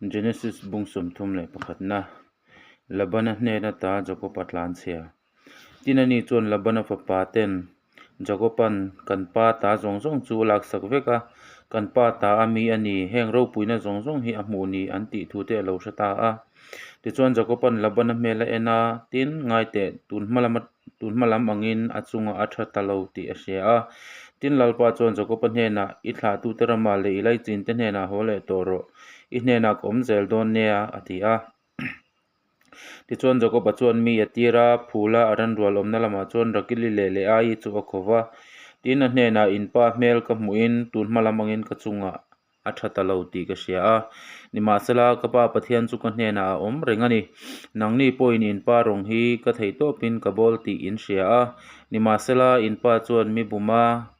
Genesis bung 31na, Labana hnen ata Jakob-a tlanchhia. Tin ani chuan Labana fapa ten Jakob-a'n kan pa ta zawng zawng chu a laksak vek a, kan pa ta a mi a ni, heng ropuina zawng zawng hi a hmuh ni an tih thu te a lo hre ta a. Tichuan Jakob-a'n Labana hmel a en a, tin, ngaiteh, tun hma lama tun hma lam angin a chungah a tha ta lo tih a hria a. Tin, Lalpa chuan Jakob-a hnenah, I thlahtute ramah leh i laichin te hnenah haw leh tawh rawh, i hnenah ka awm zel dawn nia, a ti a. Tichuan Jakob-a chuan mi a tir a, phula a ranrual awmna lamah chuan Rakili leh Leaii chu a khaw va. Tin, a hnenah, In pa hmel ka hmuhin tun hma lam angin ka chungah a tha ta lo tih ka hria a. Nimahsela, ka pa Pathian chu ka hnenah a awm reng a ni. Nangni pawhin in pa rawng hi ka theihtawpin ka bawl tih in hria a. Nimahsela, in pa chuan mi bum a.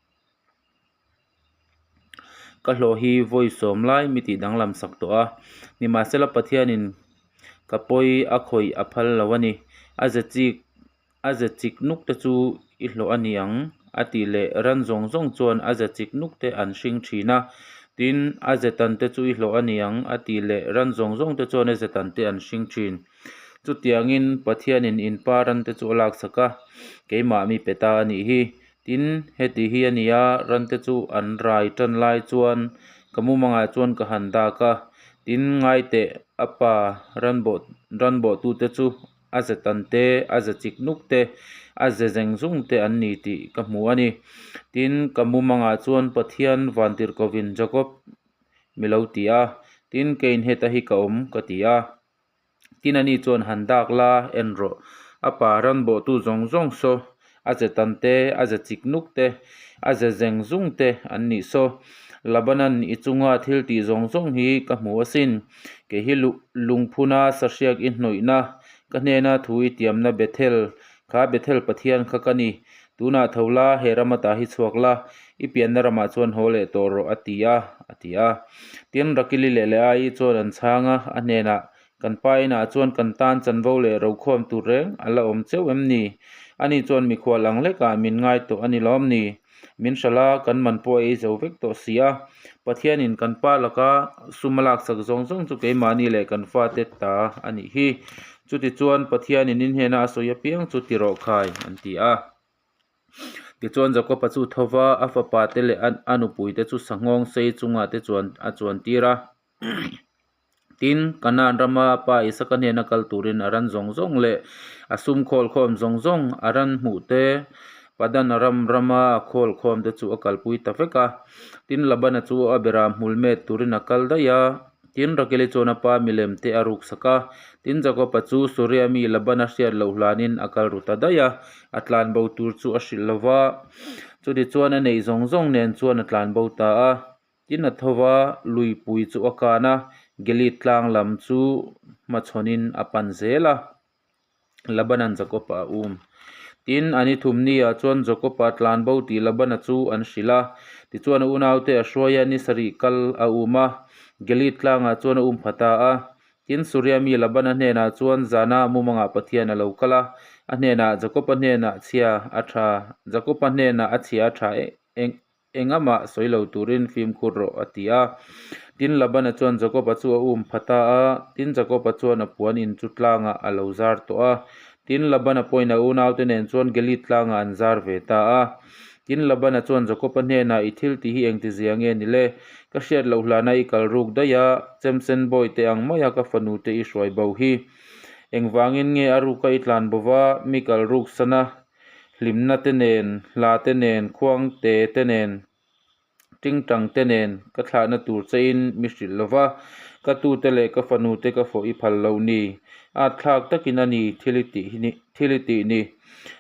Ka hlawh hi vawi sawm lai mi tih danglam sak tawh a, nimahsela Pathianin ka pawi a khawih a phal lo a ni. A ze chik a ze chik nuk te chu i hlawh a ni ang a tih leh ran zawng zawng chuan a ze chik nuk te an hring thin a, tin a ze tan te chu i hlawh a ni ang a tih leh ran zawng zawng te chuan a ze tan te an hring thin. Chutiangin Pathianin in pa ran te chu a laksak a, keimah mi pe ta a nih hi. Tin, heti hi a ni a, rante chu an rai tan lai chuan ka mumangah chuan ka han dak a. Tin, ngaiteh a pa ranbawh ranbawhtute chu a ze tan te, a ze chik nuk te, a ze zeng zung te an ni tih ka hmu a ni. Tin, ka mumangah chuan Pathian vantirhkovin Jakob mi lo ti a, tin, keiin heta hi ka awm ka ti a. Tin ani chuan han dak la en rawh. A pa rawn bawhtu zawng zawng saw, a ze tan te, a ze chik nuk te, a ze zeng zung te an nih saw. Labanan i chunga thil tih zawng zawng hi ka hmu asin. Kei hi lungphuna sahriak i hnawihna, ka hnena thu i tiamna Bethel, kha Bethel Pathian kha ka ni. Tunah tho la, he ram ata hi chhuak la, i pianna ramah chuan haw leh tawh rawh, a ti a, a ti a. Tin, Rakili leh Leaii chuan an chhang a, a hnenah, Kan pa inah chuan kan tan chanvo leh rokhawm tur reng a la awm cheuh em ni? Ani chuan mikhual ang hlekah min ngai tawh a ni lawm ni? Min hralh a, kan man pawh a ei zo vek tawh si a. Pathianin kan pa laka sum a laksak zawng zawng chu keimahni leh kan fate ta a nih hi. Chutichuan Pathianin in hnena a sawi apiang chu ti rawh khai, an ti a. Tichuan Jakob-a chu tho va, a fapate leh a nupuite chu sanghawng sei chungah te chuan a chuan tir a. Tin, Kanaan rama a pa Isaka hnena kal turin a ran zawng zawng leh a sum khawl khawm zawng zawng a ran hmuh te, Padan Aram rama a khawl khawm te chu a kalpui ta vek a. Tin, Labana chu a bera hmul met turin a kal daih a. Tin, Rakeli chuan a pa milem te a ruksak a. Tin, Jakoba chu Suria mi Labana hriat loh hlanin a kal ru ta daih a, a tlanbo tur chu a hrilh lo va. Chutichuan a neih zawng zawng nen chuan a tlanbo ta a. Tin a tho va, luipui chu a kan a, Gilead tlang lam chu hmachhawnin a pan zel a. Labanan Jakob-a a um. Tin, a ni thumniah chuan Jakob-a tlanbo tih Labana chu an hrilh a. Tichuan a unaute a hruai a, ni sarih kal a um a, Gilead tlangah chuan a um pha ta a. Tin, Suria mi Labana hnenah chuan zana mumangah Pathian a lo kal a, a hnenah Jakob-a hnenah chhia a tha, Jakob-a hnenah a chhia a tha eng Engamah sawi lo turin fimkhur rawh, a ti a. Tin, Labana chuan Jakoba chu a um pha ta a, tin, Jakoba chuan a puan in chu tlangah a lo zar tawh a. Tin, Labana pawhin a unaute nen chuan Gilead tlangah an zar ve ta a. Tin, Labana chuan Jakoba hnenah, I thil tih hi engtizia nge ni le? Ka hriat loh hlana i kal ruk daih a, chemsen bawi te ang maia ka fanu te i hruai bo hi. Engvangin nge a ruka i tlan bo va, mi kal ruk sana Hlimna te nen, hla te nen, khuang te te nen, tingtang te nen ka thlahna tur chein mi hrilh lo va, ka tute leh ka fanu te ka fawh i phal lo ni. At thlak takin a ni thil i tih ni, thil i tih ni.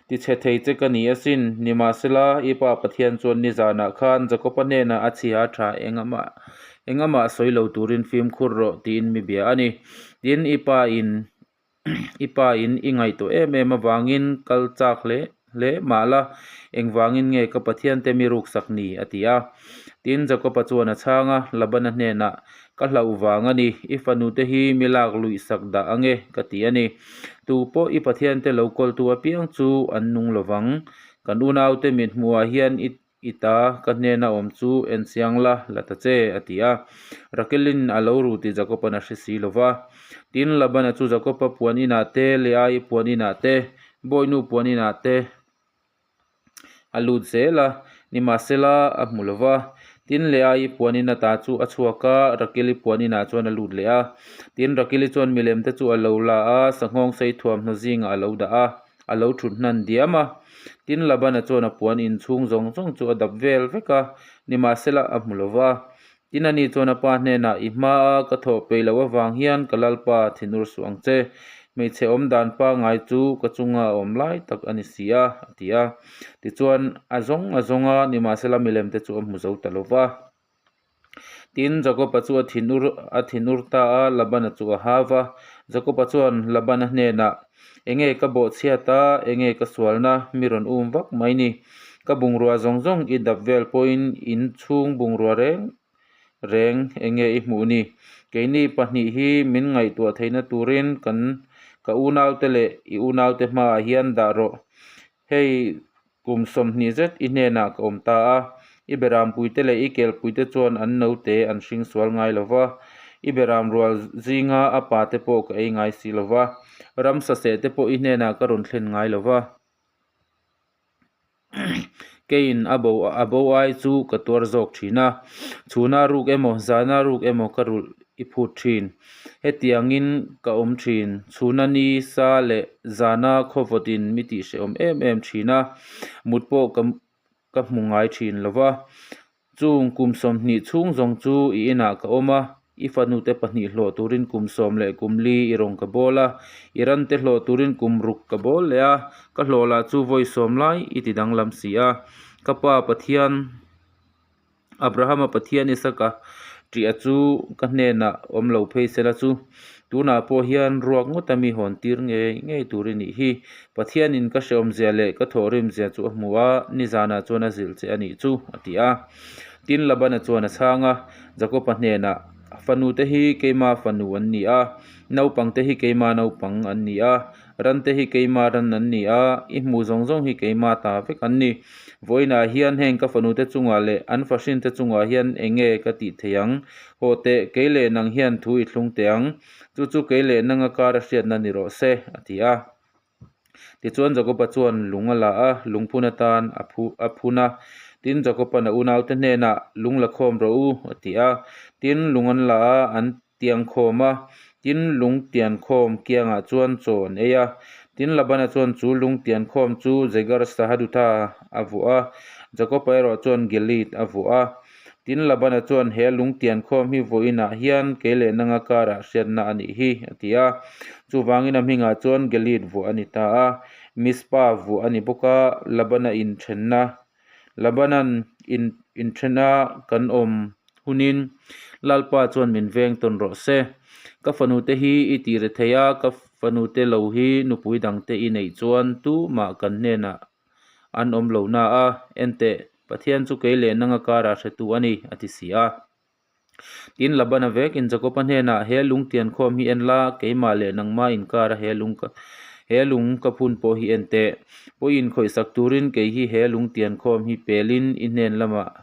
Tichhe thei che ka ni asin, nimahsela i pa Pathian chuan nizanah khan Jakob-a hnenah a chhia a tha engamah engamah sawi lo turin fimkhur rawh tiin mi bia a ni. Tin, i pa in I pa in i ngaihtuah em em avangin kal chak hle hle mah la, engvangin nge ka Pathian te mi ruksak ni? a ti a. Tin, Jakob-a chuan a chhang a, Labana hnenah, Ka hlauh vang a ni, i fanu te hi mi lak luih sak dah ange, ka ti a ni. Tu pawh i Pathian te lo kawltu apiang chu an nung lovang. Kan unaute mithmuhah hian i. i ta ka hnena awm chu en chiang la, la ta che, a ti a. Rakelin a lo ru tih Jakoban a hre si lo va. Tin, Labana chu Jakoba puan inah te, Leai puan inah te, Bawinu puan inah te a lut zel a, nimahsela a hmu lo va. Tin, Leai puan in ata chu a chhuak a, Rakeli puan inah chuan a lut leh a. Tin, Rakeli chuan milem te chu a lo la a, sanghawng sei thuamhnaw zingah a lo dah a, a lo thut hnan diam a. Tin, Labana chuan a puan in chhung zawng zawng chu a dap vel vek a, nimahsela a hmu lo va. Tin, ani chuan a pa hnenah, I hmaa ka thawh peih loh avang hian ka lalpa thinur suh ang che. Hmeichhe awm dan pangngai chu ka chunga a awm lai tak a ni si a, a ti a. Tichuan, a zawng a zawng a, nimahsela milem te chu a hmu zo ta lo va. Tin, Jakoba chu a thinur a thinur ta a, Labana chu a hau va. Jakoba chuan Labana hnenah, Enge ka bawhchhiat a, enge ka sualna mi rawn um vak mai ni. Ka bungrua zawng zawng i dap vel pawhin in chhung bungrua reng reng enge i hmuh ni. Keini pahnih hi min ngaihtuah theihna turin kan ka unaute leh i unaute hmaah hian dah rawh. Hei kum 20 zet i hnenah ka awm ta a, i berampuite leh i kelpuite chuan an naute an hring sual ngai lo va, i beram rual zinga a pate pawh ka ei ngai si lo va, ramsa sehte pawh i hnenah ka rawn thlen ngai lo va. Keiin a bo a bo ai chu ka tuar zawk thin a, chhuna ruk emaw zana ruk emaw ka rulh i phut thin. Hetiangin ka awm thin, chhuna ni sa leh zana khawvawtin mi tihhrehawm em em thin a, mut pawh ka ka hmu ngai thin lo va. Chung kum 20 chhung zawng chu i inah ka awm a, i fanute pahnih hlawh turin kum sawm leh kum li i rawn ka bawl a, i rante hlawh turin kum ruk ka bawl leh a, ka hlawh lah chu vawi sawm lai i ti danglam si a. Ka pa Pathian Abrahama Pathian Isaka ṭiah chu ka hnenah awm lo phei sela chu tunah pawh hian ruak ngawta mi hawn tir ngei ngei tur i nih hi. Pathianin ka hrehawmzia leh ka thawhrimzia chu a hmu a, nizanah chuan a zilh che a nih chu, a ti a. Tin, Labana chuan a chhang a, Jakoba hnenah, Fanute hi keima fanu an ni a, naupangte hi keima naupang an ni a, rante hi keima ran an ni a, i hmuh zawng zawng hi keima ta vek an ni. Vawiinah hian heng ka fanute chungah leh an fahrinte chungah hian eng nge ka tih theih ang? Haw teh, kei leh nang hian thu i thlung teh ang. Chu chu kei leh nanga kar a hriatna ni rawh se, a ti a. Tichuan Jakoba chuan lung a la a, lungphun atan a phu a phun a. Tin, Jakoba'n a unaute hnenah, Lung la khawm rawh u, a ti a. Tin, lung an la a, an tiang khawm a. Tin, lung tian khawm kiangah chuan chaw an ei a. Tin, Labana chuan chu lung tian khawm chu Jegar Sahadutha a vuah a, Jakoba erawh chuan Gilead a vuah a. Tin, Labana chuan, He lung tian khawm hi vawiinah hian kei leh nanga karah hriatna a nih hi, a ti a. Chuvangin a hmingah chuan Gilead vuah a ni ta a, Mizpa vuah a ni bawk a, Labana inthenna, Labana'n inthena kan awm hunin Lalpa chuan min veng tawn rawh se. Ka fanute hi i ti re thei a, ka fanute lo hi nupui dangte i neih chuan tumah kan hnenah an awm lo na a, Enteh, Pathian chu kei leh nanga karah hretu a ni, a ti si a. Tin, Labana vekin Jakoba hnenah, He lung tian khawm hi en la, keimah leh nangmah inkara he lung ka he lung ka phun pawh hi en teh. Pawi inkhawihsak turin kei hi he lung tian khawm hi pelin i hnen lamah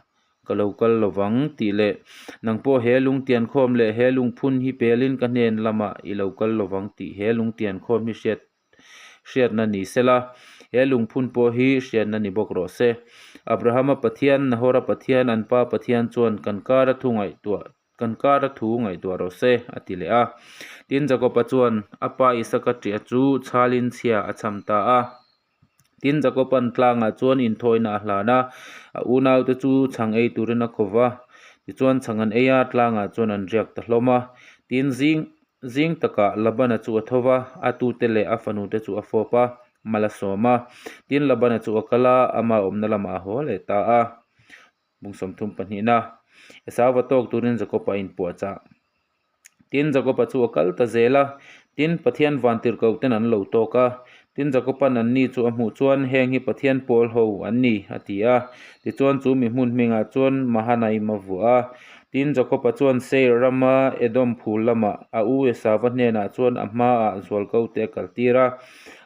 ka lo kal lo vang, tih leh, Nang pawh he lung tian khawm leh he lung phun hi pelin ka hnen lamah i lo kal lo vang tih he lung tian khawm hi hriat hriatna ni sela, he lungphun pawh hi hriatna ni bawk rawh se. Abrahama Pathian, Nahora Pathian, an pa Pathian chuan kan kara thu ngaihtuah kan kara thu ngaihtuah rawh se, a ti leh a. Tin, Jakoba chuan a pa Isaka ṭiah chu chhalin chhia a cham ta a. Tin, Jakoba'n tlangah chuan inthawina a hlan a, a unaute chu chhang ei turin a ko va. Tichuan, chhang an ei a, tlangah chuan an riak ta hlawm a. Tin, zing Zing takah Labana chu a tho va, a tute leh a fanute chu a fawp a, mal a sawm a. Tin, Labana chu a kal a, ama awmna lamah a haw leh ta a. Bung 30 pahnihna, Esauva tawk turin Jakob-a a inpuahchah. Tin, Jakob-a chu a kal ta zel a, tin, Pathian vantirhkohten an lo tawk a. Tin, Jakob-a'n anni chu a hmuh chuan, Heng hi Pathian pawl ho an ni, a ti a. Tichuan, chu mi hmun hmingah chuan Mahanaim a vuah a. Tin, Jakob-a chuan Seir rama Edom phul lamah a u Esauva hnenah chuan a hmaah zualko te a kaltir a.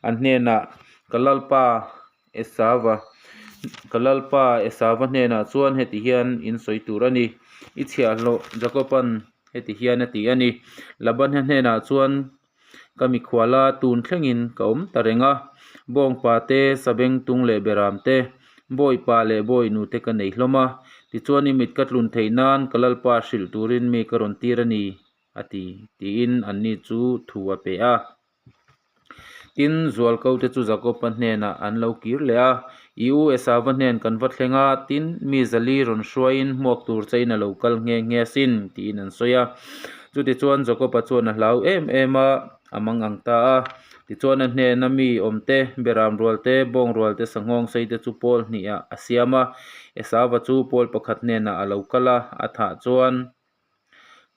An hnenah, Ka lalpa Esauva, Ka lalpa Esauva hnenah chuan heti hian in sawi tur a ni, I chhiahhlawh Jakoban heti hian a ti a ni. Labana hnenah chuan ka mikhuala tun thlengin ka awm ta reng a, bawngpa te, sabengtung leh beram te, bawipa leh bawinu te ka nei hlawm a, tichuan i mit ka tlun theih nan ka lalpa hrilh turin mi ka rawn tir a ni, a ti, tiin anni chu thu a pe a. Tin, zualkote chu Jakoba hnenah an lo kir leh a, I u Esauva hnen kan va thleng a, tin, mi zali rawn hruaiin hmuak tur chein a lo kal nghe nghe asin, tiin an sawi a. Chutichuan Jakoba chuan a hlau em em a, a mang ang ta a. Tichuan a hnena mi awmte, beram rual te, bawng rual te, sanghawng sei te chu pawl hnihah a siam a. Esauva chu pawl pakhat hnenah a lo kal a, a thah chuan,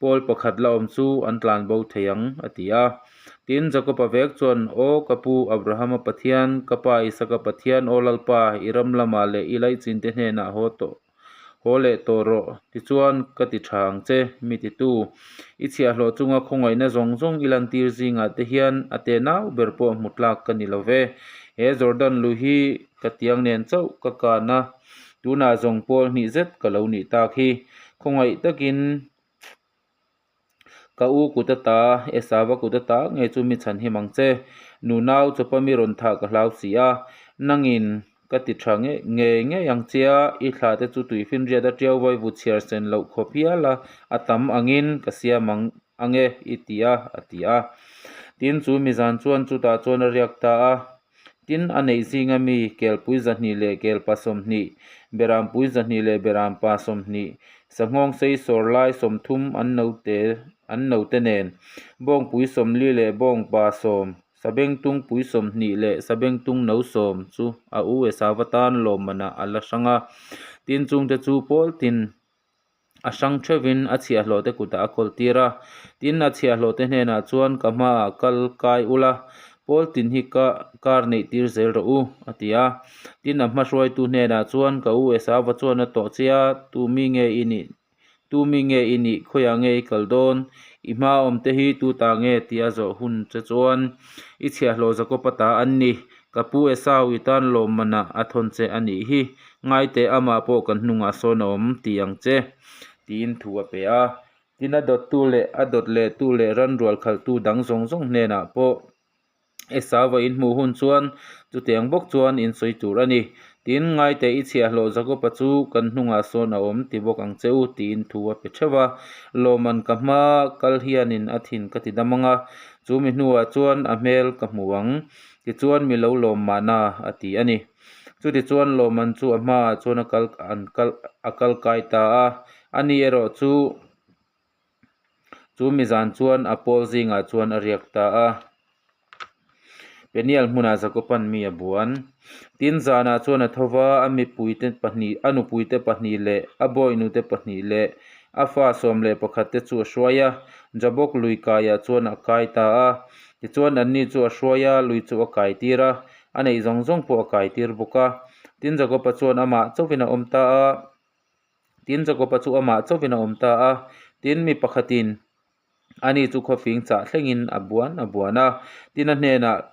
Pawl pakhat la awm chu an tlan bo thei ang, a ti a. Tin, Jakob-a vek chuan, Aw ka pu Abrahama Pathian, ka pa Isaka Pathian, aw Lalpa, i ram lamah leh i laihchinte hnenah haw tawh, haw leh tawh rawh, tichuan ka ti tha ang che, mi titu. I chhiahhlawh chunga khawngaihna zawng zawng i lantir zingah te hian a tenau ber pawh hmu tlak ka ni lo ve. He Jordan lui hi ka tiang nen chauh ka kan a, tunah zawng pawl hnih zet ka lo nih tak hi. Khawngaih takin ka u kut ata, Esava kut ata nge chu mi chhan him ang che. Nunau chawpa mi rawn thah ka hlau si a, nangin ka ti tha ngei ngei ang che a, i thla te chu tuifinriat a tiau vai vut chhiar sen loh khawp hial a, a tam angin ka siam ang ange i ti a, a ti a. Tin, chu mizan chuan chutah chuan a riak ta a. Tin, a neih zinga mi kelpui 200 leh kelpa 20, berampui 200 leh berampa 20, sanghawng sei sawr lai 30 an note an note nen, bawngpui 40 leh bawngpa 10, sabengtungpui 20 leh sabengtung no 10 chu a u Esauva tan lawmmanah a la hrang a. Tin, chungte chu pawl tin A hrang theuhin a chhiahhlawhte kutah a kawl tir a, tin a chhiahhlawhte hnenah chuan ka hmaah kal kai ula, pawl tin hi ka kar neih tir zel rawh u, a ti a. Tin a hma hruaitu hnenah chuan ka u Esauva chuan a tawh che a, Tu mi nge i nih? Tu mi nge i nih? Khawiah nge i kal dawn? I hma awmte hi tu ta nge? tia zawh hun che chuan i chhiahhlawh Jakob-a ta an ni. Ka pu Esau i tan lawmmanah a thawn che a nih hi, ngaite amah pawh kan hnungah sawn a awm ti ang che, tiin thu a pe a. Tin a dawttu leh a dawt lehtu leh ran rual khalhtu dang zawng zawng hnenah pawh Esau a inhmuh hun chuan chutiang bawk chuan in sawi tur a ni. Tin, ngaite i chhiahhlawh Jakob-a chu kan hnungah sawn a awm ti bawk ang che u, tiin thu a pe theuh a. Lawmman ka hma kal hianin a thin ka ti dam ang a, chu mi hnuah chuan a hmel ka hmu ang. Tichuan mi lo lawm mahna a ti a ni. Chutichuan lawmman chu a hmaah chuan a kal an kal a kal kai ta a, ani erawh chu chu mi zan chuan a pawl zingah chuan a riak ta a. Peniel hmunah Jakoban mi a buan. Tin zanah chuan a tho va, a mipuite pahnih a nupuite pahnih leh a bawinute pahnih leh a fa 11 te chu a hruai a, Jabok lui kaiah chuan a kai ta a. Tichuan anni chu a hruai a, lui chu a kai tir a, a neih zawng zawng pawh a kai tir bawk a. Tin Jakoba chuan amah chauhin a awm ta a, tin Jakoba chu amah chauhin a awm ta a, tin mi pakhatin ani chu khawfing chah thlengin a buan a buan a, tin a hnenah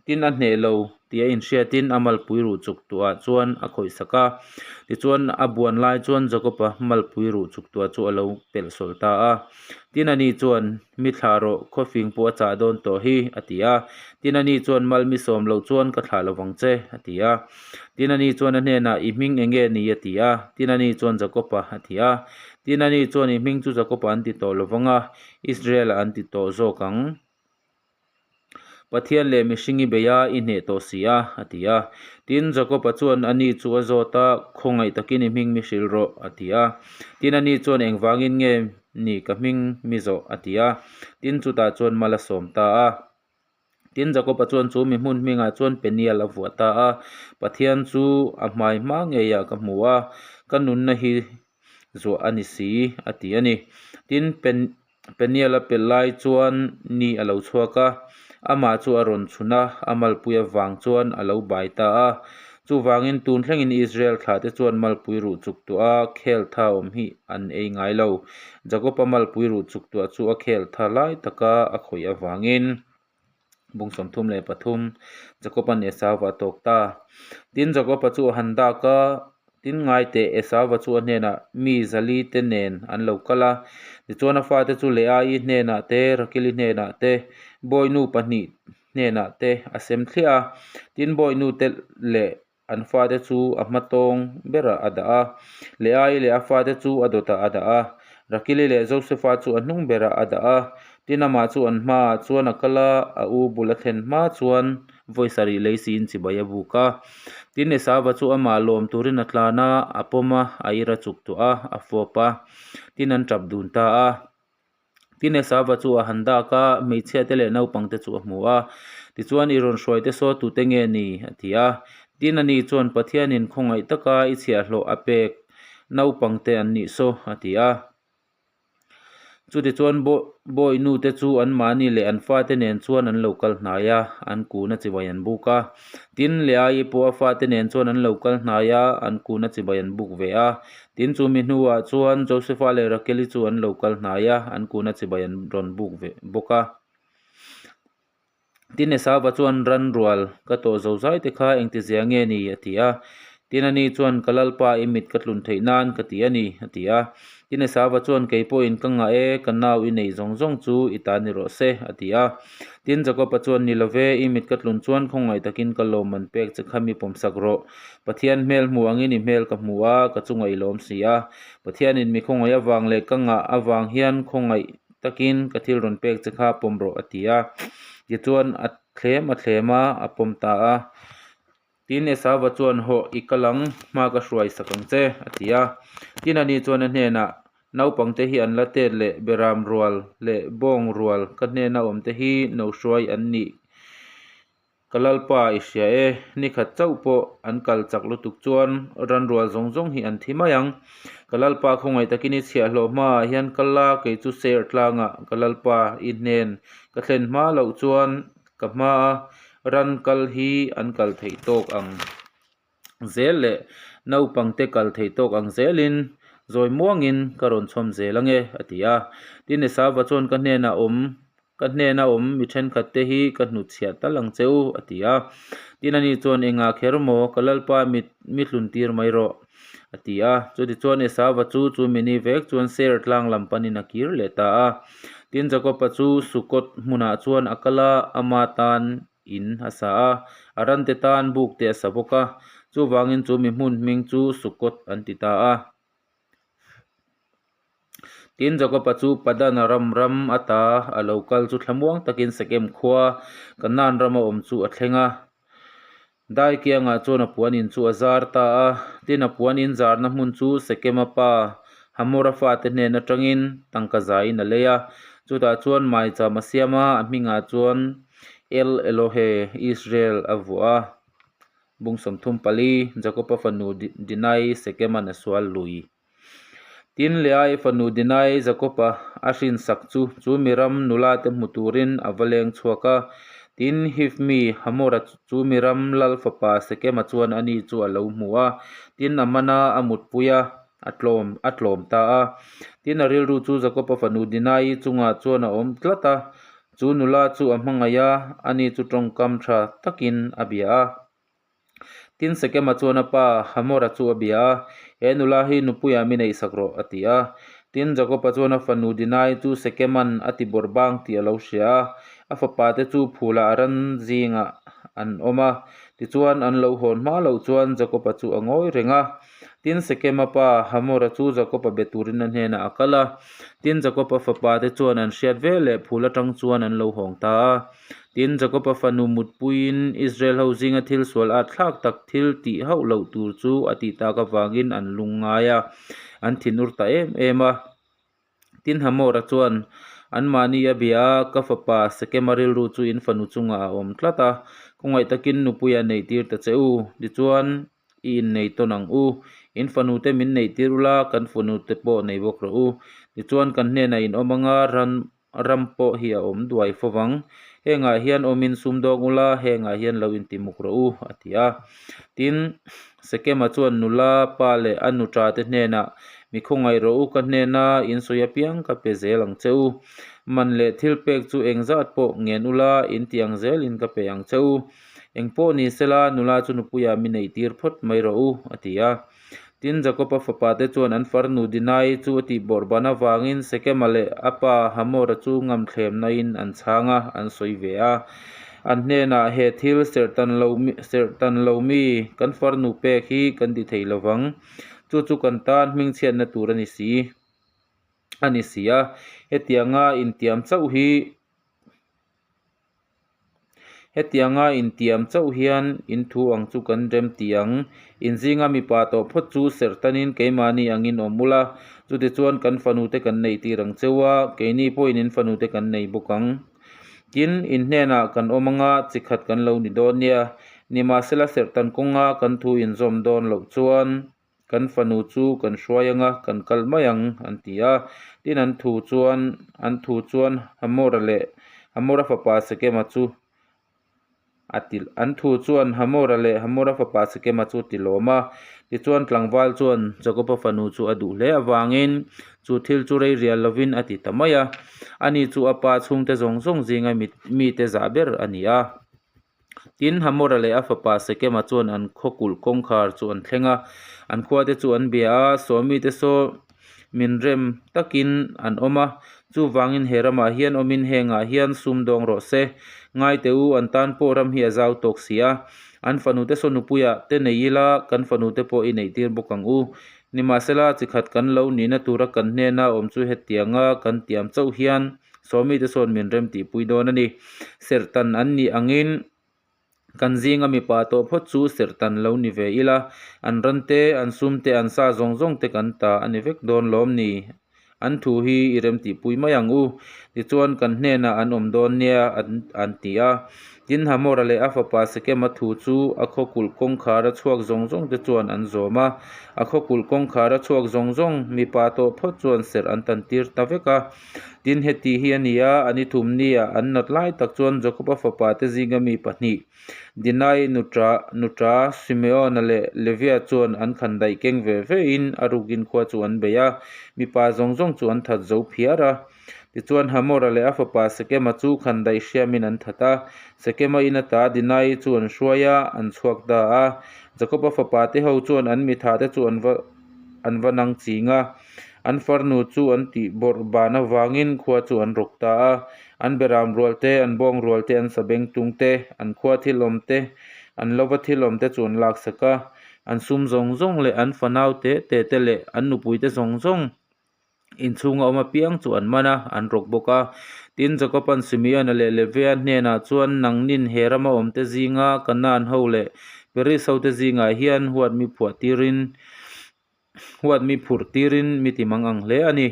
Tin a hneh lo tih a inhriatin a malpui ruh chuk tuah chuan a khawih sak a. Tichuan a buan lai chuan Jakob-a malpui ruh chuk tuah chu a lo pelh sawlh ta a. Tin ani chuan, Mi thlah rawh, khawfing pawh a chah dawn tawh hi, a ti a. Tin ani chuan, Mal mi sawm loh chuan ka thlah lo vang che, a ti a. Tin ani chuan a hnenah, I hming eng nge ni? a ti a. Tin ani chuan, Jakob-a, a ti a. Tin ani chuan, I hming chu Jakob-a an ti tawh lo vang a, Israel-a an ti tawh zawk ang. Pathian leh mihring i bei a, i hneh tawh si a, a ti a. Tin, Jakob-a chuan ani chu a zawt a, Khawngaih takin i hming mi hrilh rawh, a ti a. Tin, ani chuan, Engvangin nge ni ka hming mi zawh? a ti a. Tin, chutah chuan mal a sawm ta a. Tin, Jakob-a chuan chu mi hmun hmingah chuan Peniel a vuah ta a. Pathian chu a hmai hma ngeiah ka hmu a, ka nunna hi zuah a ni si, a ti a ni. Tin, Pen. Peniel a pelh lai chuan ni a lo chhuak a, amah chu a rawn chhun a, a malpui avang chuan a lo bai ta a. Chuvangin tun thlengin Israel thlahte chuan malpui ruh chuk tuah a khel tha awm hi an ei ngai lo. Jakob-a malpui ruh chuk tuah chu a khel tha lai taka a khawih avangin. Bung 33 Jakoba'n Esauva a tawk ta. Tin, Jakoba chu a han dak a, tin ngai teh Esauva chu a hnenah mi zali te nen an lo kal a. Tichuan a fate chu Leaii hnenah te, Rakili hnenah te, bawinu pahnih hnenah te a sem thliah a. Tin, bawinu te leh an fate chu a hma tawng berah a dah a, Leaii leh a fate chu a dawtah a dah a, Rakili leh Josefa chu a hnung berah a dah a. Tin, amah chu an hmaah chuan a kal a, a u bul a thlen hma chuan vawi sarih lei siin chibai a buk a. Tin, Esauva chu amah lawm turin a tlan a, a pawm a, a ir a chuk tuah a, a fawp a. Tin, an tap dun ta a. Tin, Esauva chu a han dak a, hmeichhia te leh naupang te chu a hmu a. Tichuan, I rawn hruai te saw tute nge ni? a ti a. Tin, ani chuan, Pathianin khawngaih taka i chhiahhlawh a pek naupang te an nih saw, a ti a. Chutichuan bawi nute chu anmahni leh an fate nen chuan an lo kal hnai a, an kun a chibai an buk a. Tin, Leaii pawh a fate nen chuan an lo kal hnai a, an kun a chibai an buk ve a. Tin, chumi hnuah chuan Josefa leh Rakeli chu an lo kal hnai a, an kun a chibai an rawn buk ve bawk a. Tin, Esauva chuan ran rual ka tawh zo zai te kha engtizia nge ni? a ti a. Tin, ani chuan, Ka Lalpa, i mit ka tlun theih nan ka ti a ni, a ti a. Tin, Esauva chuan, Kei pawhin ka ngah e, ka nau i neih zawng zawng chu i ta ni rawh se, a ti a. Tin, Jakoba chuan, Ni lo ve, i mit ka tlun chuan khawngaih takin ka lawmman pek che kha mi pawmsak rawh. Pathian hmel hmu angin i hmel ka hmu a, ka chungah i lawm si a. Pathianin mi khawngaih avang leh ka ngah avang hian khawngaih takin ka thil rawn pek che kha pawm rawh a ti a. Tichuan a thlem a thlem a, a pawm ta a. Tin, Esauva chuan, Hawh, i kal ang, hma ka hruai sak ang che, a ti a. Tin, ani chuan a hnenah, Naupangte hi an la tet leh beram rual leh bawng rual ka hnena awmte hi no hruai an nih Ka Lalpa i hria e, ni khat chauh pawh an kal chak lutuk chuan ran rual zawng zawng hi an thi mai ang. Ka Lalpa khawngaih takin i chhiahhlawh hmaah hian kal la, kei chu ser tlangah ka Lalpa i hnen ka thlen hma loh chuan ka hmaa ran kal hi an kal theih tawk ang. zel leh naupangte kal theih tawk ang zelin zawi muangin ka rawn chhawm zel ange a ti a. Tin, Esauva chuan ka hnenah awm ka hnena awm mi thenkhat te hi ka hnutchhiah tal ang che u a ti a. Tin, ani chuan engah kher maw ka Lalpa mit mi tlun tir mai rawh a ti a. Chutichuan Esauva chu chu mini vek chuan Seir tlang lam panin a kir leh ta a. Tin, Jakoba chu Sukkoth hmunah chuan a kal a, ama tan in a sa a, a rante tan buk te a sa bawk a, chuvangin chu mi hmun hming chu Sukkoth an ti ta a. Tin, Jakoba chu Padanaram ram ata a lo kal chu thlamuang takin Sekem khua Kanaan rama awm chu a thleng a. Dai kiangah chuan a puan in chu a zar ta a, tin a puan in zarna hmun chu Sekema pa Hamora fate hnen atangin tangka zaiin a lei a, chutah chuan maicham a siam a, a hmingah chuan El Elohe Israel a vuah a. Bung 34, Jakoba fanu Dinai Sekeman a sual lui. Tin, Leai fanu Dinai Jakob-a a hrinsak chu chu mi ram nulate hmu turin a va leng chhuak a. Tin, Hiv mi Hamora chu mi ram lal fapa Sekema chuan ani chu a lo hmu a. Tin, a man a, a mutpui a, a tlawm a tlawm ta a. Tin, a rilru chu Jakob-a fanu Dinai chungah chuan a awm tlat a. Chu nula chu a hmangaih a, ani chu tawngkam tha takin a bia a. Tin, Sekema chuan a pa Hamora chu a bia a, He nula hi nupuiah mi neihsak rawh, a ti a. Tin, Jakoba chuan a fanu Dinai chu Sekema'n a ti bawrh bang tih a lo hria a. A fapate chu phulah a ran zingah an awm a. Tichuan, an lo hawn hma loh chuan Jakoba chu a ngawi reng a. Tin, Sekema pa Hamora chu Jakoba be turin a hnenah a kal a. Tin, Jakoba fapate chuan an hriat veleh phul atang chuan an lo hawng ta a. Tin, Jakoba fanu mutpuiin Israel ho zinga thil sual at thlak tak thil tih hauh loh tur chu a tih tak avangin an lung ngai a, an thinur ta em em a. Tin, Hamora chuan anmahni a bia a, Ka fapa Sekema rilru chu in fanu chungah a awm tlat a, khawngaih takin nupuia neihtir ta che u. Tichuan, i innei tawn ang u. In fanute min neihtir ula, kan fanute pawh nei bawk rawh u. Tichuan, kan hnenah in awm anga ran ram pawh hi a awm duai fo vang. Hengah hian awmin sumdawng ula, hengah hian lo intimuk rawh u, a ti a. Tin, Sekema chuan nula pa leh a nuṭa te hnenah, Mi khawngaih rawh u, ka hnena in sawi apiang ka pe zel ang che u. Man leh thil pek chu eng zat pawh ngen ula, in ti ang zelin ka pe ang che u. Eng pawh ni sela, nula chu nupuiah mi neih tir phawt mai rawh u, a ti a. Tin, Jakoba fapate chuan an farnu Dinai chu a tihbawrh ban avangin Sekema leh a pa Hamora chu ngamthlemnain an chhang a, an sawi ve a. An hnenah, He thil serhtan lo serhtan lo mi kan farnu pek hi kan ti thei lo vang. Chu chu kan tan hmingchhiatna tur a ni si a ni si a. Hetianga intiam chauh hi Hetianga intiam chauh hian in thu ang chu kan rem ti ang. In zinga mipa tawh phawt chu serh tanin keimahni angin awm ula, chutichuan kan fanute kan neih tir ang cheu a, keini pawhin in fanute kan nei bawk ang. Tin, in hnenah kan awm anga chi khat kan lo ni dawn nia. Nimahsela serh tan kawnga kan thu inzawm dawn loh chuan, Kan fanu chu kan hruai anga kan kal mai ang, an ti a. Tin, an thu chuan an thu chuan Hamora leh Hamora fapa Sekema chu a ti an thu chuan Hamora leh Hamora fapa Sekema chu a ti lawm a. Tichuan, tlangval chuan Jakoba fanu chu a duh hle avangin chu thil chu rei rial lovin a ti ta mai a. Ani chu a pa chhungte zawng zawng zinga mite zah ber a ni a. Tin, Hamora leh a fapa Sekema chuan an khaw kulh kawngkhar chu an thleng a, an khuate chu an bia a, Sawmite saw min rem takin an awm a, chuvangin he ramah hian awmin hengah hian sum dawng rawh se. Ngaite u, an tan pawh ram hi a zau tawk si a, an fanute saw nupuiah te nei ila, kan fanute pawh i neihtir bawk ang u. Nimahsela, chi khat kan lo nihna tura kan hnena awm chu hetianga kan tiam chauh hian Sawmite sawn min rem tihpui dawn a ni. Serhtan an nih angin kan zinga mipa tawh phawt chu serhtan lo ni ve ila, an ran te, an sum te, an sa zawng zawng te kan ta a ni vek dawn lawm ni? An thu hi i rem tihpui mai ang u. Tichuan kan hnenah an awm dawn nia an ti a. Tin, Hamora leh a fapa Sekema thu chu a khaw kulh kawngkhar a chhuak zawng zawng te chuan an zawm a. A khaw kulh kawngkhar a chhuak zawng zawng mipa tawh phawt chuan serh an tan tir ta vek a. Tin, heti hi a ni a, an i thum nia an nat lai tak chuan Jakoba fapa te zinga mi pahnih, Dinai nuṭa nuṭa Simeona leh Levia chuan an khan daih keng ve ve in a rukin khua chu an bei a, mipa zawng zawng chu an that zo phiar a. Tichuan, Hamora leh a fapa Sekema chu khan daih hriamin an that a, Sekema in ata Dinai chu an hruai a, an chhuak ta a. Jakoba fapa te ho chuan an mitha te chu an va an va nang ching a. An farnu chu an tih bawrh ban avangin khua chu an rawk ta a. An beram rual te, an bawng rual te, an sabeng tung te, an khua thil awm te, an lova thil awm te chu an laksak a. An sum zawng zawng leh an fanau te te te leh an nupui te zawng zawng inchhunga awm apiang chu an man a, an rawk bawk a. Tin, Jakoba'n Simeona leh Levia hnenah chuan, Nangnin he rama awmte zinga Kanaan ho leh Peris hote zingah hian huat mi phuah tirin, Huat mi phurh tirin mi ti mang ang hle a ni.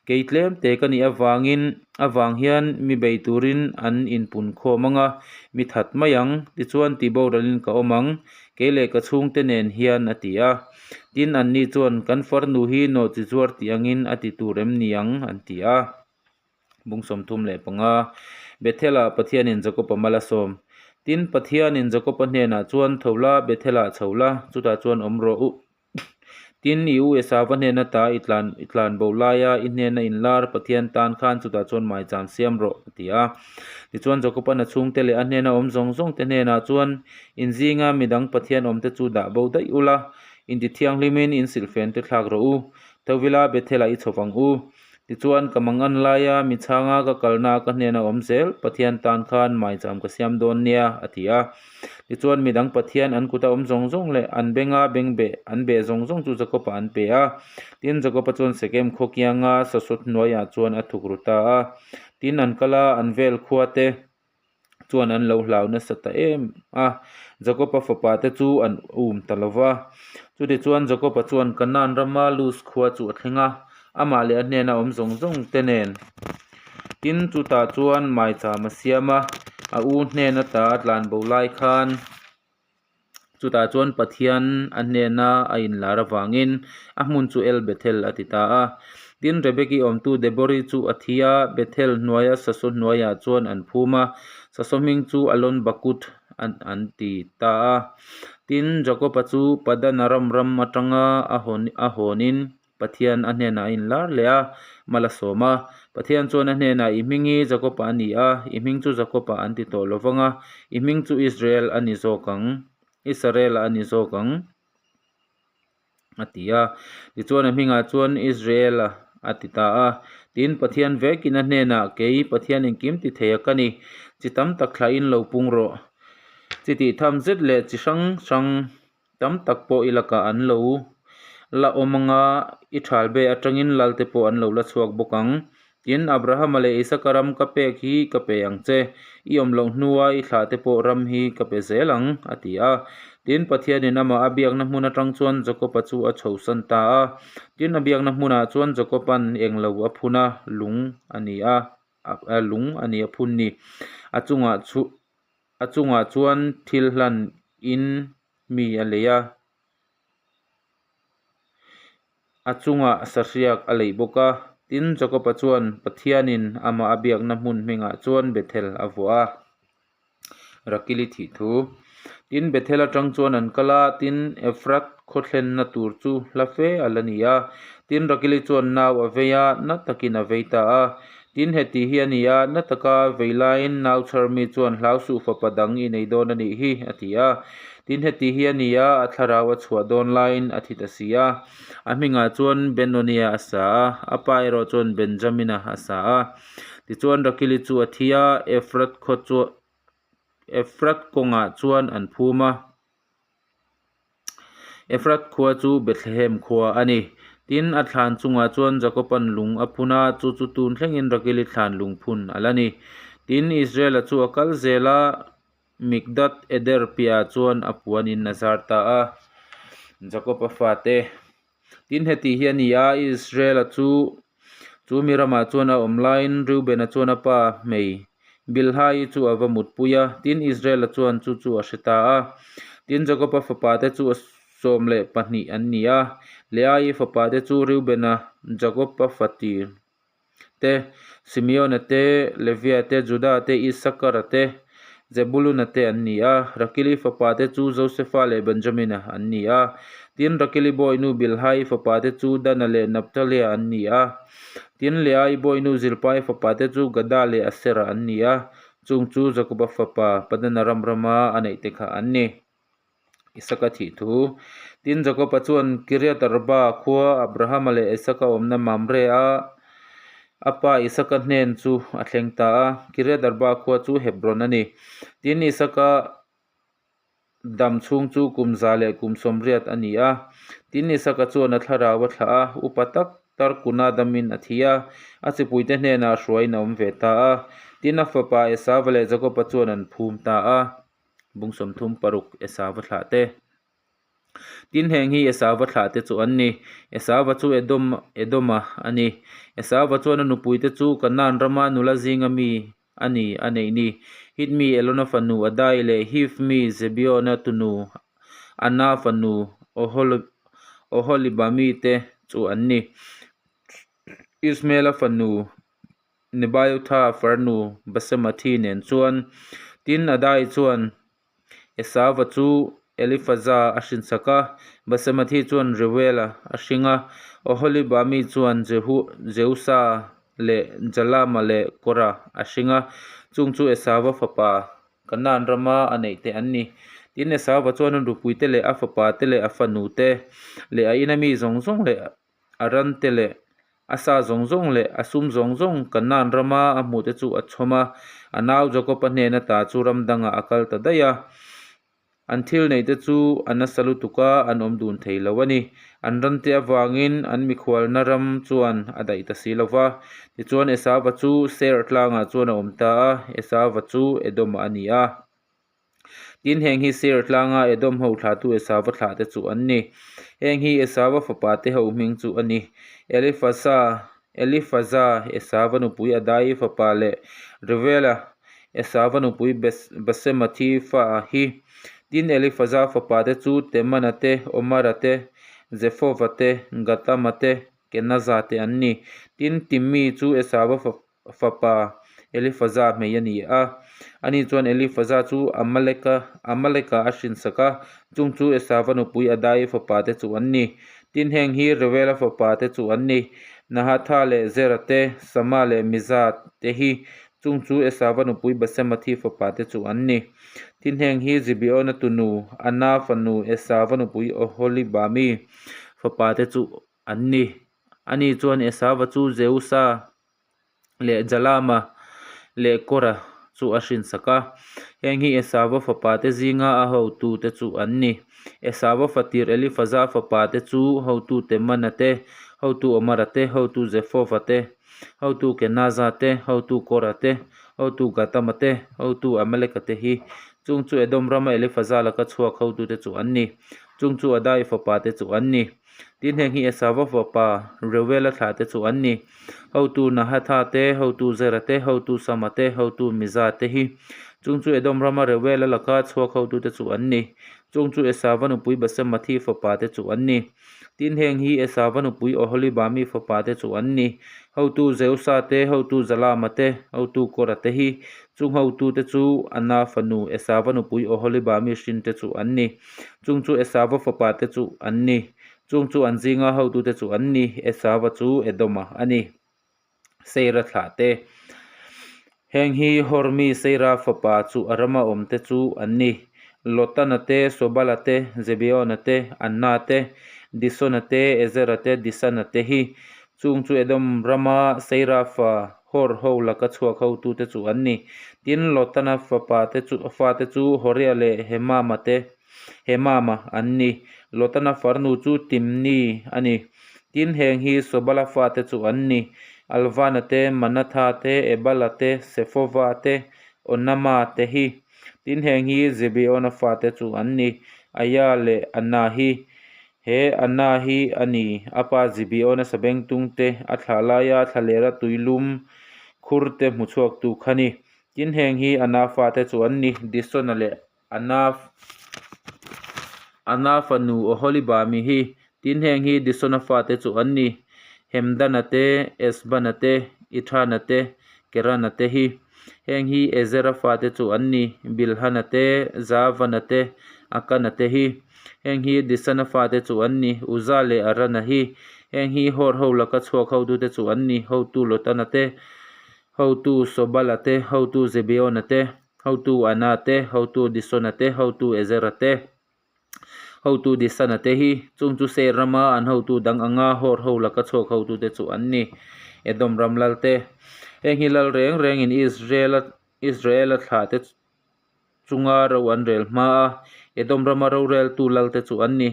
Kei tlem te ka nih avangin avang hian mi bei turin an inpun khawm ang a, mi that mai ang, tichuan ti boralin ka awm ang, kei leh ka chhungte nen hian a ti a. Tin, anni chuan, Kan farnu hi nawhchi zuar tih angin a ti tur em ni ang? an ti a. Bung 35, Bethel-ah Pathianin Jakob-a mal a sawm. Tin, Pathianin Jakob-a hnenah chuan, Tho la, Bethel-ah chho la, chutah chuan awm rawh u. Tin, i u Esauva hnena ta i tlan i tlan bo laia i hnena inlar Pathian tan khan chutah chuan maicham siam rawh, a ti a. Tichuan Jakob-a'n a chhungte leh a hnena awm zawng zawngte hnenah chuan, In zinga midang Pathian awmte chu dah bo daih ula, intithianghlimin in silhfente thlak rawh u. Thovila Bethel-ah i chho vang u. Tichuan, ka mangan laia mi chhanga ka kalna ka hnena awm zel Pathian tan khan maicham ka siam dawn nia, a ti a. Tichuan, midang Pathian an kuta awm zawng zawng leh an benga bengbeh an beh zawng zawng chu Jakob-a an pe a. Tin, Jakob-a chuan Sekem khaw kianga sasawt hnuaiah chuan a thuk ru ta a. Tin, an kal a, an vel khua te chuan an lo hlau nasa ta em a, Jakob-a fapa te chu an um ta lo va. Chutichuan Jakob-a chuan Kanaan rama Luz khua chu a thleng a, amah leh a hnena awm zawng zawng te nen. Tin, chutah chuan maicham a siam a, a u hnen ata a tlanbo lai khan Chutah chuan Pathian a hnena a inlar avangin a hmun chu El Bethel a ti ta a. Tin, Rebeki awmtu Debori chu a thi a, Bethel hnuaia Sasaw hnuaiah chuan an phum a, Sasaw hming chu Alon Bakuth an ti ta a. Tin, Jakoba chu Padanaram ram atanga a hawnin. Pathian a hnenah a inlar leh a, mal a sawm a. Pathian chuan a hnenah, I hming hi Jakob-a a ni a, i hming chu Jakob-a an ti tawh lo vang a, i hming chu Israel a ni zawk ang, Israel-a a ni zawk ang, a ti a. Tichuan a hmingah chuan Israel-a a ti ta a. Tin, Pathian vekin a hnenah, Kei, Pathian engkim ti thei a ka ni, chi tam tak thlahin lo pung rawh. Chi tih tham zet leh chi hrang hrang Tam tak pawh i lakah an lo la awm anga i thal be atangin lalte pawh an lo la chhuak bawk ang. Tin, Abrahama leh Isaka ram ka pek hi ka pe ang che, i awm loh hnua i thlahte pawh ram hi ka pe zel ang, a ti a. Tin, Pathianin amah a biakna hmun atang chuan Jakoba chu a chhosan ta a. Tin, a biakna hmunah chuan Jakoba'n englo a phun a, lung a ni a, lung a ni a phun ni. A chungah chu. A chungah chuan thil hlan in mi a lei a, a chungah sahriak a leih bawk a. Tin, Jakob-a chuan Pathianin amah a biakna hmun hmingah chuan Bethel a vuah a, Rakili thih thu. Tin, Bethel atang chuan an kal a, tin, Efrat khaw thlenna tur chu hla fe a la ni a. Tin, Rakili chuan nau a vei a, na takin a vei ta a. Tin, heti hi a ni a, na taka vei laiin nau chhar mi chuan hlau suh fapa dang i nei dawn a nih hi, a ti a. Tin, heti hi a ni a, a thlarau a chhuah dawn laiin a thi ta si a. A hmingah chuan Benonia a sa a, a pa erawh chuan Benjamina a sa a. Tichuan Rakili chu a thi a, Efrat khaw chu Efrat kawngah chuan an phum a. Efrat khua chu Bethlehem khua a ni. Tin, a thlan chungah chuan Jakoba'n lung a phun a, chu chu tun thlengin Rakili thlan lung phun a la ni. Tin, Israela chu a kal zel a, Migdat Eder piahah chuan a puanin a zar ta a. Jakoba fate. Tin, heti hi a ni a, Israela chu chu mi ramah chuan a awm laiin Reubena chuan a pa hmei Bilhai chu a va mutpui a, tin, Israela chuan chu chu a hre ta a. Tin, Jakoba fapate chu a 12 an ni a, Leai fapate chu Reubena, Jakoba fatir te, Simeona te, Levia te, Juda te, Isakara te, Zebuluna te an ni a. Rakili fapate chu Josefa leh Benjamina an ni a. Tin, Rakili bawihnu Bilhai fapate chu Dana leh Naptalia an ni a. Tin, Leai bawihnu Zilpai fapate chu Gada leh Asera an ni a. Chung chu Jakoba fapa Padanaram rama a neihte kha an ni. Isaka thih thu. Tin, Jakoba chuan Kiriat Arba khua Abrahama leh Isaka awmna Mamre a a pa Isaka hnen chu a thleng ta a. Kiriat Arba khua chu Hebron a ni. Tin, Isaka dam chhung chu kum 180 a ni a. Tin, Isaka chuan a thlarau a thlah a, upa tak Tarkuna damin a thi a, a chipuite hnenah hruaiin a awm ve ta a. Tin, a fapa Esava leh Jakoba chuan an phum ta a. Bung 36 Esava thlah te. Tin heng hi Esava thlah te chu an ni. Esava chu Edom Edoma a ni. Esava chuan a nupui te chu Kanaan rama nula zinga mi a ni a neih ni. Hit mi Elona fanu Adai leh Hiv mi Zebeona tunu Ana fanu Oholibami te chu an ni. Ismaela fanu Nebaiotha farnu Basemathi nen chuan tin Adai chuan Esauva chu Elifaza a hrinsak a, Basemathi chuan Reuela a hring a, Oholibami chuan Jeusa leh Jalama leh Kora a hring a, chung chu Esauva fapa Kanaan rama a neih te an ni. Tin Esauva chuan a nupuite leh a fapate leh a fanute leh a ina mi zawng zawng leh a rante leh a sa zawng zawng leh a sum zawng zawng Kanaan rama a hmuhte chu a chhawm a, a nau Jakob-a hnen ata chu ram dangah a kal ta daih a. An thil neihte chu a nasa lutuk a, an awm dun thei lo a ni. An rante avangin an mikhualna ram chuan a daih ta si lo va. Tichuan Esauva chu Seir tlangah chuan a awm ta a, Esauva chu Edom-ah a ni a. Tin, heng hi Seir tlanga Edom ho thlahtu Esauva thlahte chu an ni. Heng hi Esauva fapate ho hming chu a ni, Elifasa, Elifaza, Esauva nupui Adai fapa leh Reuela, Esauva nupui Basemathi fa hi. Tin, Elifaza fapate chu Temana te, Omara te, Zefova te, Gatama te, Kenaza te an ni. Tin, Timmi chu Esauva fapa Elifaza hmei a ni a. Ani chuan Elifaza chu Amaleka Amaleka a hrinsak a, chung chu Esava nupui Adai fapa te chu an ni. Tin, heng hi Reuela fapate chu an ni, Nahatha leh Zera te, Sama leh Miza te hi, chung chu Esava nupui Basemathi fapate chu an ni. Tin, heng hi Zibeona tunu, Ana fanu, Esava nupui Oholibami fapate chu an ni. Ani chuan Esava chu Jeusa leh Jalama leh Kora chu a hrinsak a. Heng hi Esava fapate zinga a hotute chu an ni. Esava fatir Elifaza fapate chu hotu Temana te, hotu Omara te, hotu Zefova te, hotu Kenaza te, hotu Kora te, hotu Gatama te, hotu Amaleka te hi. Chung chu Edom rama Elifaza laka chhuak hotute chu an ni. Chung chu Adai fapate chu an ni. Tin, heng hi Esava fapa Reuela thlahte chu an ni. Hotu Nahatha te, hotu Zera te, hotu Sama te, hotu Miza te hi. Chung chu Edom rama Reuela laka chhuak hotute chu an ni. Chung chu Esava nupui Basemathi fapa te chu an ni. Tin, heng hi Esava nupui Oholibami fapa te chu an ni. Hotu Zeusa te, hotu Zalama te, hotu Kora te hi. Chung hotute chu Ana fanu Esava nupui Oholibami hrinte chu an ni. Chung chu Esava fapate chu an ni. Chung chu an zinga hotute chu an ni. Esava chu Edoma a ni. Seira thlahte. Heng hi Hor mi Seira fapa chu a rama awmte chu an ni. Lotana te, Sobala te, Zebeona te, Anna te, Disona te, Ezera te, Disana te hi. Chung chu Edom rama Seira fa Hor ho laka chhuak hotute chu an ni. Tin, Lotana fapate chu fate chu Horia leh Hemama te, Hemama an ni. Lotana farnu chu Timni a ni. Tin, heng hi Sobala fate chu an ni, Alvana te, Manatha te, Ebala te, Sefova te, Onama te hi. Tin, heng hi Zibeona fate chu an ni, Aia leh Ana hi. He Anna hi a ni, a pa Zibeona sabengtung te a thlah laia thlalera tuilum khur te hmu chhuaktu kha ni. Tin heng hi Anna fate chu an ni, Disona leh Anna Anna fanu Oholibami hi. Tin heng hi Disona fate chu an ni, Hemdana te, Esbana te, Ithana te, Kerana te hi. Heng hi Ezera fate chu an ni, Bilhana te, Zavana te, Akana te hi. Heng hi Disana fate chu an ni, Uza leh Arana hi. Heng hi Hor ho laka chhuak hotute chu an ni, hotu Lotana te, hotu Sobala te, hotu Zebeona te, hotu Ana te, hotu Disona te, hotu Ezera te, hotu Disana te hi. Chung chu Seir rama an hotu dang anga Hor ho laka chhuak hotute chu an ni, Edom ram lal te. Heng hi lal reng rengin Israela Israela thlahte chunga ro an rel hma a, Edom rama roreltu lalte chu an ni.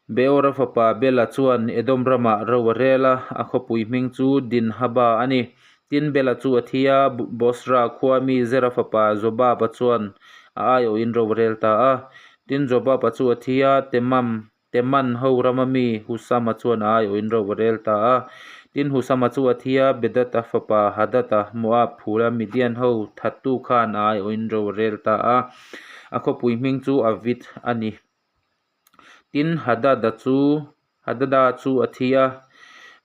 Beora fapa Bela chuan Edom ramah ro a rel a, a khawpui hming chu Dinhaba a ni. Tin, Bela chu a thi a, Bosra khua mi Zera fapa Jobaba chuan a aiawhin ro a rel ta a. Tin, Jobaba chu a thi a, Temam Teman ho rama mi Husama chuan a aiawhin ro a rel ta a. Tin, Husama chu a thi a, Bedad-a fapa Hadad-a, Moab phula Midian ho thattu khan a aiawhin ro a rel ta a. A khawpui hming chu Avit a ni. Tin, Hadad-a chu Hadada chu a thi a,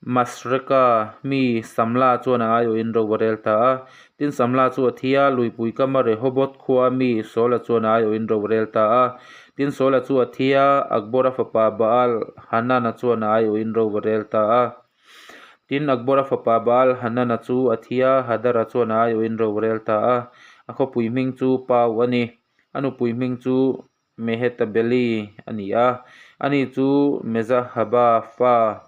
Masreka mi Samla chuan a aiawhin ro a rel ta a. Tin, Samla chu a thi a, luipui kama Rehoboth khua mi Saula chuan a aiawhin ro a rel ta a. Tin, Saula chu a thi a, Akbora fapa Baal Hanana chuan a aiawhin ro a rel ta a. Tin, Akbora fapa Baal Hanana chu a thi a, Hadara chuan a aiawhin ro a rel ta a. A khawpui hming chu Pau a ni. A nupui hming chu Mehetabeli a ni a, ani chu Mezahaba fa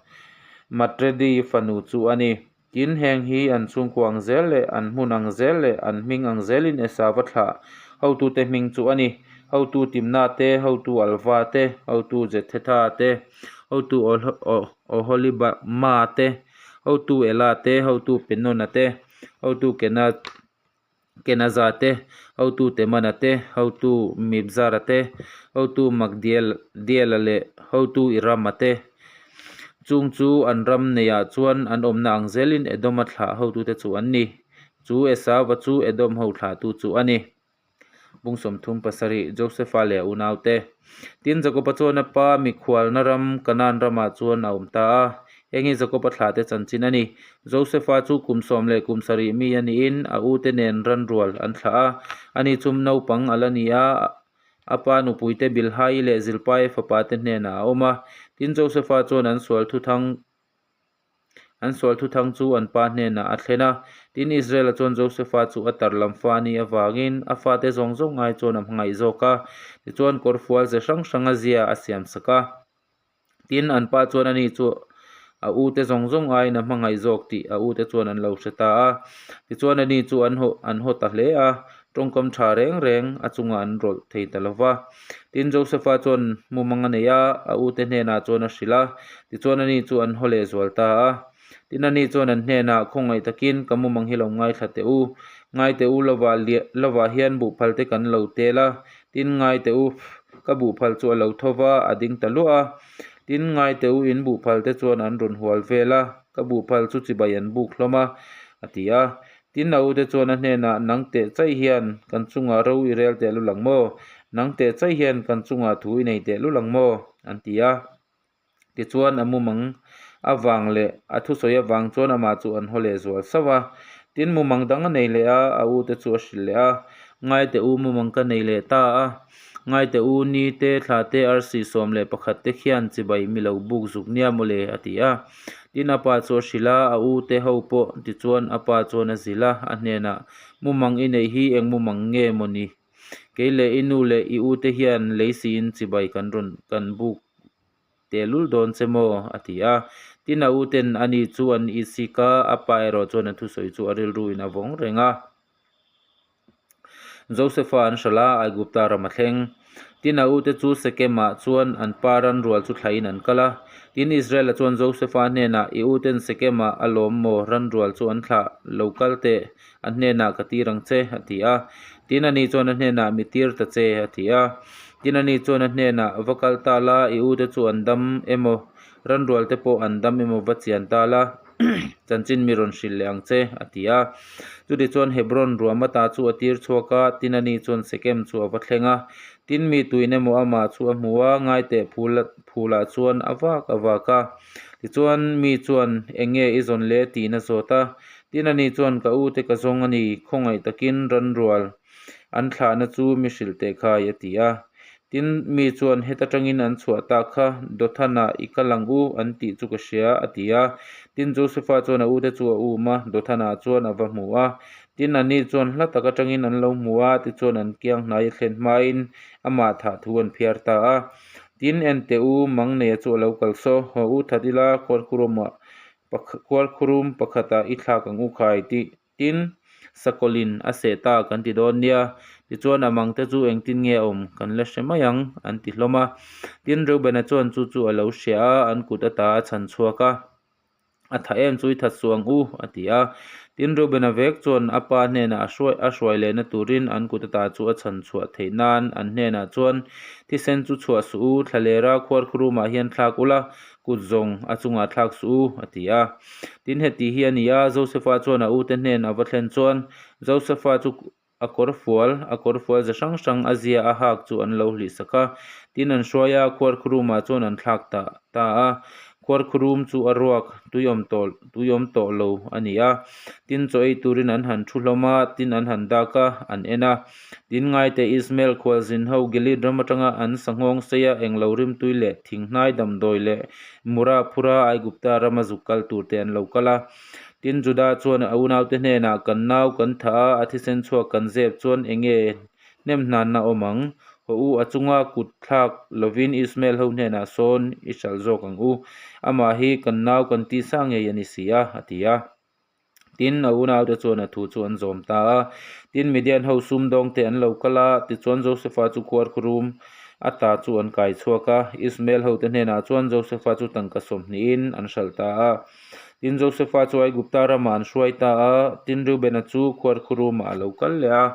Matredi fanu chu a ni. Tin, heng hi an chhungkua ang zel leh an hmun ang zel leh an hming ang zelin Esava thlah hotute hming chu a ni, hotu Timna te, hotu Alva te, hotu Jethetha te, hotu Oholibama te, hotu Ela te, hotu Penona te, hotu Kena Kenaza te, hotu Temana te, hotu Mibzara te, hotu Magdiela leh hotu Irama te. Chung chu an ram neiah chuan an awmna ang zelin Edoma thlah hotute chu an ni. Chu Esauva chu Edom ho thlahtu chu a ni. Bung 37, Josefa leh a unaute. Tin, Jakoba chuan a pa mikhualna ram Kanaan ramah chuan a awm ta a. Heng hi Jakoba thlahte chanchin a ni. Josefa chu kum 17 mi a niin a ute nen ran rual an thlah a. Ani chu naupang a la ni a. A pa nupuite Bilhai leh Zilpai fapate hnenah a awm a. Tin, Josefa chuan an sual thuthang an sual thuthang chu an pa hnenah a thlen a. Tin, Israela chuan Josefa chu a tar lam fa a nih avangin a fate zawng zawng ai chuan a hmangaih zawk a. Tichuan, kawrfual ze hrang hranga zia a siamsak a. Tin, an pa chuan ani chu a ute zawng zawng aiin a hmangaih zawk tih a ute chuan an lo hre ta a. Tichuan ani chu an haw an haw ta hle a, tawngkam tha reng reng a chungah an rawlh thei ta lo va. Tin, Josefa chuan mumang a nei a, a ute hnenah chuan a hrilh a, tichuan ani chu an haw lehzual ta a. Tin, ani chuan an hnenah, Khawngaih takin ka mumang hi lo ngaithla teh u. Ngai teh u, lovah lovah hian buhphal te kan lo tel a, Tin, ngai teh u, ka buhphal chu a lo tho va, a ding ta luah a. Tin, ngai teh u, in buhphal te chuan an rawn hual vel a, ka buhphal chu chibai an buk hlawm a, a ti a. Tin, a ute chuan a hnenah, Nang teh chaih hian kan chungah ro i rel teh lul ang maw? Nang teh chaih hian kan chungah thu i nei teh lul ang maw? an ti a. Tichuan, a mumang avang leh a thusawi avang chuan amah chu an haw leh zual sauh a. Tin, mumang dang a nei leh a, a ute chu a hrilh leh a. Ngaite u, mumang ka nei leh ta a. Ngaite u, ni te, thla te, arsi 11 te khian chibai mi lo buk zuk nia maw le, a ti a. Tin, a pa chu a hrilh a, a ute ho pawh tichuan a pa chuan a zilh a, a hnenah, Mumang i neih hi eng mumang nge maw ni? Kei leh i nu leh i ute hian lei siin chibai kan rawn kan buk tehlul dawn che maw? a ti a. Tin, a uten ani chu an isik a, a pa erawh chuan a thusawi chu a rilruin a vawng reng a. Josefa an hralh a, Aigupta ram a thleng. Tin, a ute chu Sekemah chuan an pa ranrual chu thlain an kal a. Tin, Israela chuan Josefa hnenah, I uten Sekemah a lawm maw? Ranrual chu an thlah lo kal teh, a hnenah ka tir ang che, a ti a. Tin, ani chuan a hnenah, Mi tir ta che, a ti a. Tin, ani chuan a hnenah, Va kal ta la, i ute chu an dam emaw, ranrual te pawh an dam emaw va chian ta la, chanchin mi rawn hrilh leh ang che, a ti a. Chutichuan Hebron ruam ata chu a tir chhuak a, tin ani chuan Sekem chu a va thleng a. Tin, mi tuin emaw amah chu a hmu a, ngaiteh phul phulah chuan a vak a vak a. Tichuan, mi chuan, Eng nge i zawn le? tiin a zawt a. Tin ani chuan ka ute ka zawng a ni, khawngaih takin ranrual an thlahna chu mi hrilh teh khai a ti a. Tin mi chuan heta tangin an chhuah tak kha Dothanah i kal ang u an tih chu ka hria a ti a. Tin Josefa chuan a ute chu a um a, Dothanah chuan a va hmu a. Tin ani chuan hla tak atangin an lo hmu a, tichuan an kiang hnai a thlen hmain amah thah thu an phiar ta a. Tin en teh u, Mangneia chu a lo kal saw, haw u that ila khuarkhurawmah Khuarkhurum pakhatah i thlak ang u khai tih tin sakawlin a seh ta kan ti dawn nia. Tichuan a mangte chu engtin nge a awm kan la hre mai ang an ti hlawm a. Tin Reubena chuan chu chu a lo hria a, an kut ata a chhan chhuak a. A tha em chu i that suh ang u a ti a. Tin Reubena vek chuan a pa hnenah a hruai a hruai lehna turin an kut ata chu a chhan chhuah theih nan an hnenah chuan thisen chu chhuah suh u, thlalera khuarkhurumah hian thlak ula, Kut zawng a chungah thlak suh u, a ti a. Tin, heti hi a ni a, Josefa chuan a ute hnen a va thlen chuan Josefa chu a kawr fual, a kawr fual ze hrang hrang a zia a hak chu an lo hlih sak a. Tin, an hruai a, khuarkhurum-ah chuan an thlak ta ta a. Khuarkhurum chu a ruak, tui awm tawh tui awm tawh lo a ni a. Tin, chaw ei turin an han thu hlawm a, tin an han dak a, an en a. Tin ngaite Ismael khualzin ho Gilead ram atanga an sanghawng seia englo rimtui leh thinghnai damdawi leh mura phura Aigupta rama zuk kal tur te an lo kal a. Tin Juda chuan a unaute hnenah kan nau kan thah a, a thisen chhuak kan zep chuan enge hnem hnanna awm ang? Haw u, a chunga kut thlak lovin Ismael ho hnenah sawn i hralh zawk ang u. Amah hi kan nau kan tisa ngei a ni si a, a ti a. Tin, a unaute chuan a thu chu an zawm ta a. Tin, Midian ho sumdawng te an lo kal a, tichuan Josefa chu khuarkhurum ata chu an kai chhuak a. Ismael hote hnenah chuan Josefa chu tangka sawmhnihin an hralh ta a. Tin, Josefa chu Aigupta ramah an hruai ta a, tin Reubena chu khuarkhurumah a lo kal leh a.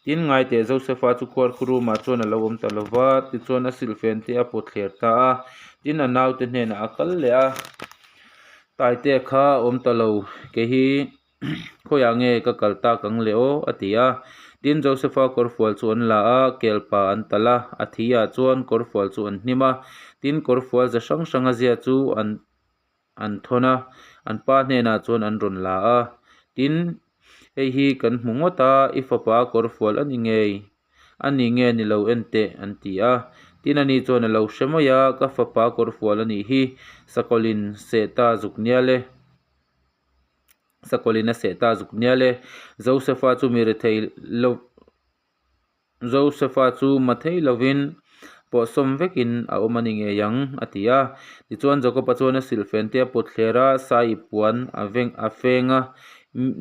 Tin, ngaiteh Josefa chu khuarkhurumah chuan a lo awm ta lo va, tichuan a silhfen te a pawt thler ta a. Tin, a naute hnenah a kal leh a. Taite kha a awm ta lo, kei hi khawiah nge ka kal tak ang le aw? a ti a. Tin, Josefa kawrfual chu an la a, kelpa an talh a, a thi ah chuan kawrfual chu an hnim a. Tin, kawrfual ze hrang hrang a zia chu an an thawn a, an pa hnenah chuan an rawn la a. Tin, hei hi kan hmu ngawt a, i fapa kawrfual a ni ngei. A ni nge ni lo en teh, an ti a. Tin, ani chuan a lo hre mai a, Ka fapa kawrfual a nih hi, sakawlin seh ta zuk nial e. Sakawlin a seh ta zuk nial e. Josefa chu mi rethei lo. Josefa chu ma thei lovin pawhsawm vekin a awm a ni ngei ang, a ti a. Tichuan Jakoba chuan a silhfen te a pawt thler a, sai i puan a veng a feng a,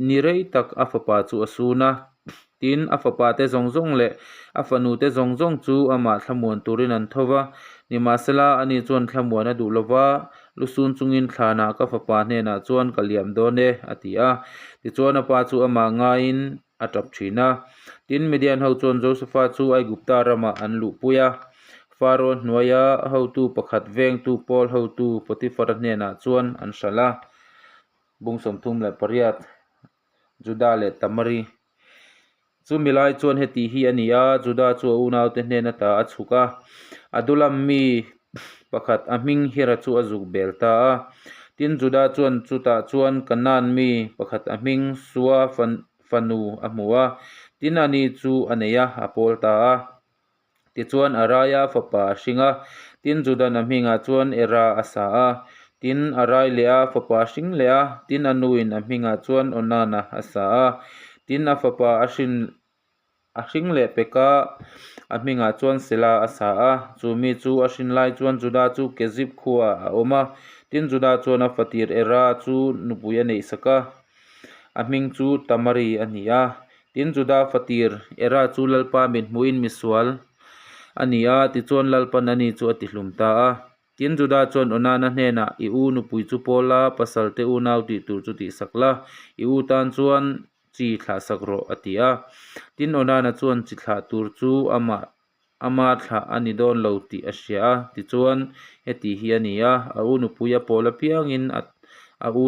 ni rei tak a fapa chu a sun a. Tin, a fapa te zawng zawng leh a fanu te zawng zawng chu amah thlamuan turin an tho va. Nimahsela, ani chuan thlamuan a duh lo va, lu sun chungin thlanah ka fapa hnenah chuan ka liam dawn e, a ti a. Tichuan a pa chu amah ngaiin a tap thin a. Tin, Midian ho chuan Josefa chu Aigupta ramah an luhpui a. Faro hnuaia hotu pakhat vengtu pawl hotu Potifara hnenah chuan an hralh a. Bung 38, Juda leh Tamari Chumi lai chuan heti hi a ni a, Juda chu a unaute hnen ata a chhuk a. Adulam mi pakhat a hming Hira chu a zuk bel ta a. Tin, Juda chuan chutah chuan Kanaan mi pakhat a hming Sua fanu a hmu a, tin ani chu a nei a, a pawl ta a. Tichuan a rai a, fapa a hring a, tin Judan a hmingah chuan Era a sa a. Tin, a rai leh a, fapa a hring leh a, tin a nuin a hmingah chuan Onana a sa a. Tin, a fapa a hrin A hring leh pek a, a hmingah chuan Sela a sa a. Chu mi chu a hrin lai chuan Juda chu Kezib khuaah a awm a. Tin, Juda chuan a fatir Era chu nupui a neih sak a, a hming chu Tamari a ni a. Tin, Juda fatir Era chu Lalpa mithmuhin misual a ni a, tichuan Lalpan ani chu a tihlum ta a. Tin, Juda chuan Onana hnenah, I u nupui chu pawl la, pasalte unau tih tur chu tihsak la, i u tan chuan chi thlahsak rawh, a ti a. Tin, Onana chuan chi thlah tur chu amah ama thlah a ni dawn lo tih a hria a. Tichuan, heti hi a ni a, a u nupui a pawl apiangin a a u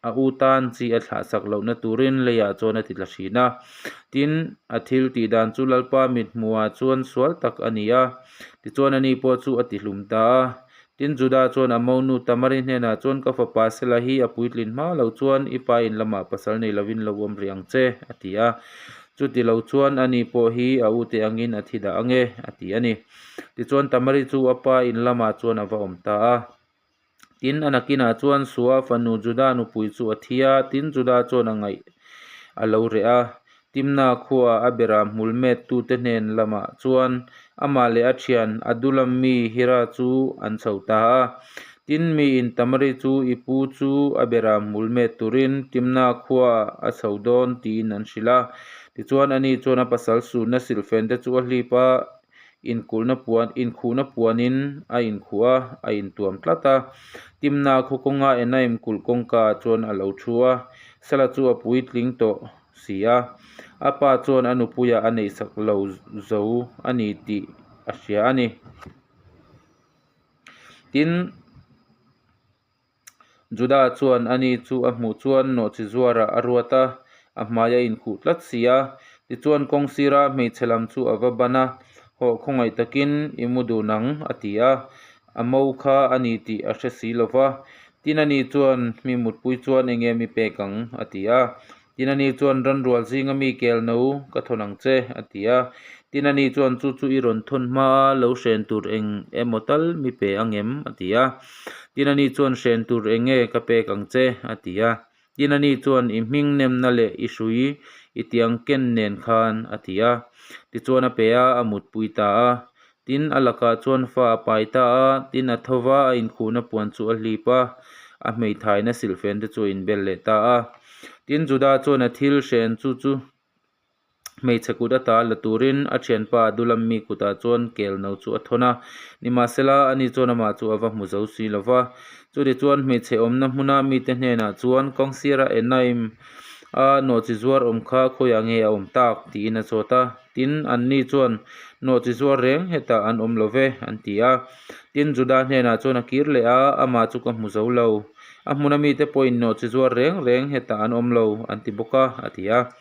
a u tan chi a thlahsak lohna turin leiah chuan a ti tla thin a. Tin, a thil tih dan chu Lalpa mithmuhah chuan sual tak a ni a. Tichuan, ani pawh chu a tihlum ta a. Tin, Juda chuan a monu Tamari hnenah chuan, Ka fapa Sela hi a puitlin hma lo chuan i pa in lamah pasal nei lovin lo awm rih ang che, a ti a. Chuti lo chuan ani pawh hi a ute angin a thi dah ange, a ti a ni. Tichuan Tamari chu a pa in lamah chuan a va awm ta a. Tin, a nakinah chuan Sua fanu Juda nupui chu a thi a, tin Juda chuan a ngaih a lo reh a. Timna khuaah a berah hmul mettute hnen lamah chuan amah leh a thian Adulam mi Hira chu an chho ta a. Tin, miin Tamari chu i pu chu a berah hmul met turin Timna khuaah a chho dawn tiin an hrilh a. Tichuan, ani chuan a pasal sunna silhfen te chu a hlip a, inkulhna puan inkhuhna puanin a inkhuh a, a intuam tlat a. Timna khaw kawnga Enaim kulh kawngkaah chuan a lo thu a, Sela chu a puitling tawh si a, a pa chuan a nupuiah a neihsak lo zo a ni tih a hria a ni. Tin, Juda chuan ani chu a hmuh chuan nawhchi zuarah a ruat a, a hmai a inkhuh tlat si a. Tichuan kawng sira hmeichhe lam chu a va ban a, Hawh khawngaih takin i mu dun ang, a ti a. A mo kha a ni tih a hre si lo va. Tin ani chuan mi mutpui chuan eng nge mi pek ang? a ti a. Tin ani chuan ranrual zinga mi kel no ka thawn ang che, a ti a. Tin ani chuan chu chu i rawn thawn hma a lo hren tur eng emaw tal mi pe ang em? a ti a. Tin ani chuan hren tur eng nge ka pek ang che? a ti a. Tin ani chuan i hming nemna leh i hrui i tiang ken nen khan, a ti a. Tichuan a pe a, a mutpui ta a. Tin, a lakah chuan fa a pai ta a, tin a tho va, a inkhuhna puan chu a hlip a, a hmeithaina silhfen te chu a inbel leh ta a. Tin, Juda chuan a thil hren chu chu hmeichhe kut ata la turin a thianpa Adulam mi kutah chuan kel no chu a thawn a. Nimahsela, ani chuan amah chu a va hmu zo si lo va. Chutichuan hmeichhe awmna hmuna mite hnenah chuan kawngsira Enaim a nawhchi zuar awm kha khawiah nge a awm tak? tiin a chawt a. Tin, anni chuan, Nawhchi zuar reng hetah an awm lo ve, an ti a. Tin, Juda hnenah chuan a kir leh a, Amah chu ka hmu zo lo. A hmuna mite pawhin nawhchi zuar reng reng hetah an awm lo, an ti bawk a, a ti a.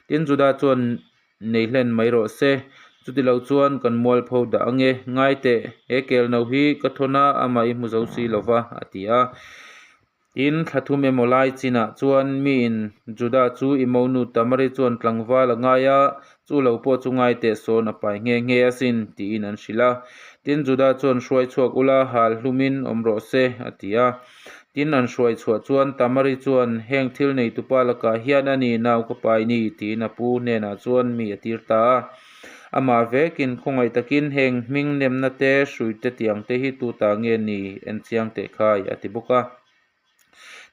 Tin, Juda chuan, Nei hlen mai rawh se. Chuti lo chuan kan mualpho dah ange. Ngai teh, he kel no hi ka thawn a, amah i hmu zo si lo va, a ti a. Tin, thla thum emaw lai chinah chuan miin Juda chu i monu Tamari chuan tlangval a ngai a, chu lo pawh chu ngai teh sawn a pai nghe nghe asin, tiin an hrilh a. Tin, Juda chuan hruai chhuak ula, hal hlumin awm rawh se, a ti a. Tin, an hruai chhuah chuan Tamari chuan, Heng thil neitupa lakah hian a ni nau ka pai ni, tiin a pu hnenah chuan mi a tir ta a. Amah vekin khawngaih takin heng hming nemna te, hrui te tiang te hi tu ta nge ni en chiang teh khai, a ti bawk a.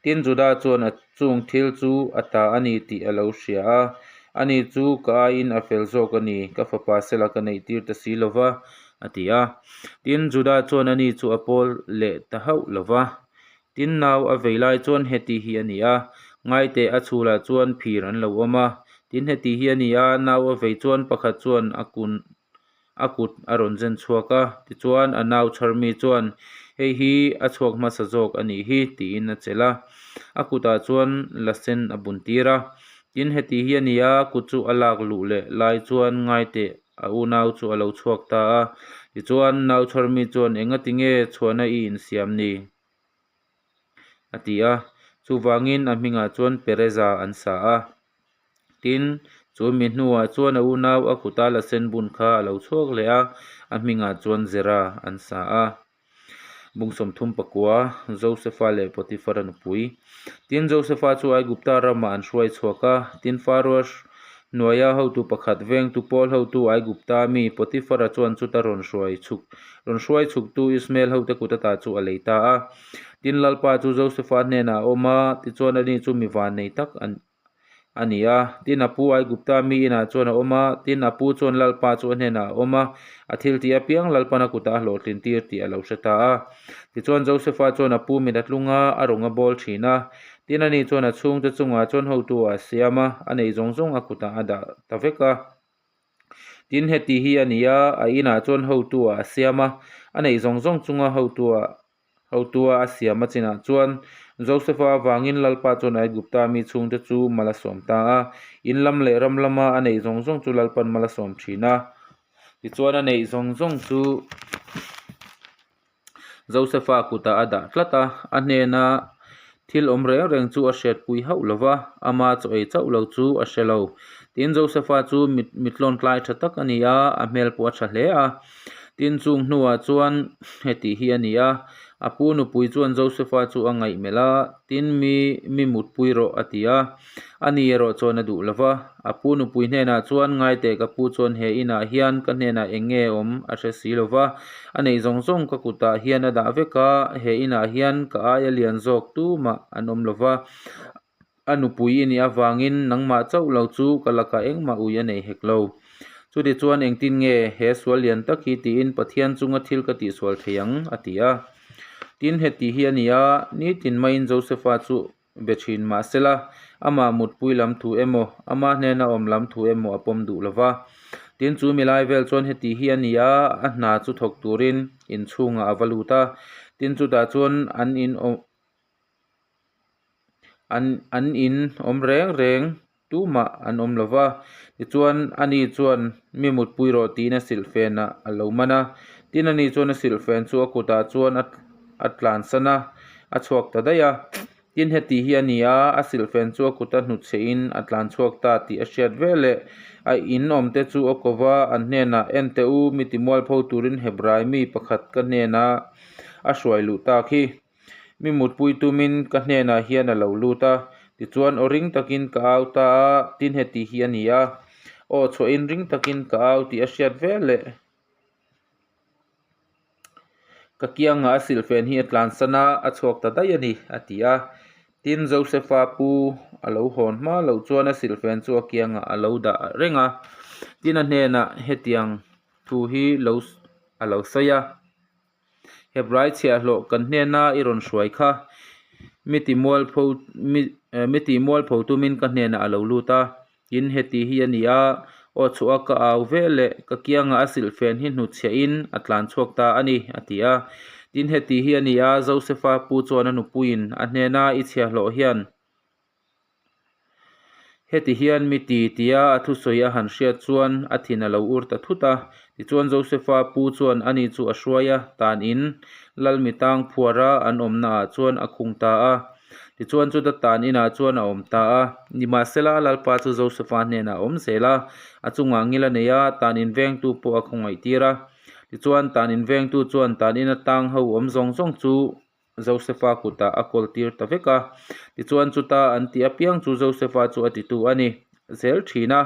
Tin, Juda chuan a chung thil chu a ta a ni tih a lo hria a, Ani chu ka aiin a fel zawk a ni, ka fapa sela ka neih tir ta si lo va, a ti a. Tin, Juda chuan ani chu a pawl leh ta hauh lo va. Tin, nau a vei lai chuan heti hi a ni a, ngaiteh a chhulah chuan phir an lo awm a. Tin, heti hi a ni a, nau a vei chuan pakhat chuan a kun a kut a rawn zen chhuak a, tichuan a nau chharmi chuan, Hei hi a chhuak hmasa zawk a nih hi, tiin a chelh a. A kutah chuan la sen a bun tir a. Tin, heti hi a ni a, kut chu a lak luh leh lai chuan ngaiteh a unau chu a lo chhuak ta a. Tichuan, nau chharmi chuan, Engati nge chhuahna i insiam ni? a ti a, chuvangin a hmingah chuan Pereza an sa a. Tin, chu mi hnuah chuan a unau a kuta la sen bun kha a lo chhuak leh a, a hmingah chuan Zera an sa a. Bung 34, Josefa leh Potifara nupui. Tin, Josefa chu Aigupta ramah an hruai chhuak a, tin Faroa hnuaia hotu pakhat vengtu pawl hotu Aigupta mi Potifara chuan chuta rawn hruai chhuk Rawn hruai chhuktu Ismael hote kut ata chu a lei ta a. Tin, Lalpa chu Josefa hnenah a awm a, tichuan ani chu mi vannei tak a ni a. Tin, a pu Aigupta mi inah chuan a awm a, tin, a pu chuan Lalpa chu a hnenah a awm a, a thil tih apiang Lalpan a kutah a hlawhtlin tir tih a lo hre ta a. Tichuan, Josefa chuan a pu mit a tlung a, a rawng a bawl thin a. Tin, ani chuan a chhungte chungah chuan hotu a siam a, a neih zawng zawng a kutah a dah ta vek a. Tin, heti hi a ni a, a inah chuan hotu-ah a siam a, a neih zawng zawng chunga hotu-ah hotu-a a siam a chinah chuan Josefa avangin Lalpa chuan Aigupta mi chhungte chu mal a sawm ta a, in lam leh ram lama a neih zawng zawng chu Lalpan mal a sawm thin a. Tichuan a neih zawng zawng chu Josefa kutah a dah tlat a, a hnena thil awm reng reng chu a hriatpui hauh lo va, ama chaw ei chauh lo chu a hre lo. Tin, Josefa chu mitlawn tlai tha tak a ni a, a hmel pawh a tha hle a. Tin, chung hnuah chuan heti hi a ni a, a pu nupui chuan Josefa chu a ngaihmelh a, tin, mi mi mutpui rawh a ti a. A ni erawh chuan a duh lo va, a pu nupui hnenah chuan, Ngaiteh ka pu chuan he inah hian ka hnenah eng nge awm a hre si lo va, a neih zawng zawng ka kutah hian a dah vek a, he inah hian ka aia lian zawk tumah an awm lo va, a nupui i nih avangin nangmah chauh lo chu ka lakah engmah ui a nei hek lo. Chutichuan engtin nge he sual lian tak hi tiin Pathian chunga thil ka tihsual thei ang? a ti a. Tin, heti hi a ni a, nitin maiin Josefa chu be thin mahsela, amah mutpui lam thu emaw, ama hnena awm lam thu emaw a pawm duh lo va. Tin, chu milai vel chuan heti hi a ni a, a hna chu thawk turin inchhungah a va lut a. Tin, chutah chuan an in an an in awm reng reng tumah an awm lo va. Tichuan, ani chuan mi mutpui rawh tiin a silhfenah a lo man a. Tin, ani chuan a silhfen chu a kutah chuan a a tlansan a, a chhuak ta daih a. Tin, heti hi a ni a, a silhfen chu a kuta hnutchhehin a tlan chhuak ta tih a hriat veleh a in awmte chu a ko va, an hnenah, En teh u, mi timualpho turin Hebrai mi pakhat ka hnenah a hruai luh tak hi. Mi mutpui tumin ka hnenah hian a lo lut a, tichuan aw ring takin ka au ta a, tin heti hi a ni a, aw chhuahin ring takin ka au tih a hriat veleh ka kiangah a silhfen hi a tlansan a, a chhuak ta daih a ni, a ti a. Tin, Josefa pu a lo hawn hma loh chuan a silhfen chu a kiangah a lo dah reng a, tin a hnenah hetiang thu hi lo a lo sawi a. Hebrai chhiahhlawh kan hnena i rawn hruai kha mi ti mualpho mi mi ti mualpho tumin ka hnenah a lo lut a, tin heti hi a ni a, aw chhuah a ka au veleh ka kiangah a silhfen hi hnutchhiahin a tlan chhuak ta a ni, a ti a. Tin heti hi a ni a, Josefa pu chuan a nupuiin a hnena i chhiahhlawh hian Heti hian mi ti tia a thusawi a han hriat chuan a thin a lo ur ta thut a. Tichuan Josefa pu chuan ani chu a hruai a, tan in Lalmitang phuara an awmnaah chuan a khung ta a. Tichuan chuta tan inah chuan a awm ta a. Nimahsela, Lalpa chu Josefa hnenah a awm zel a, a chungah ngil a nei a, tan invengtu pawh a khawngaihtir a. Tichuan tan invengtu chuan tan ina tang ho awm zawng zawng chu Josefa kutah a kawltir ta vek a. Tichuan chuta an tih apiang chu Josefa chu a titu a ni zel thin a.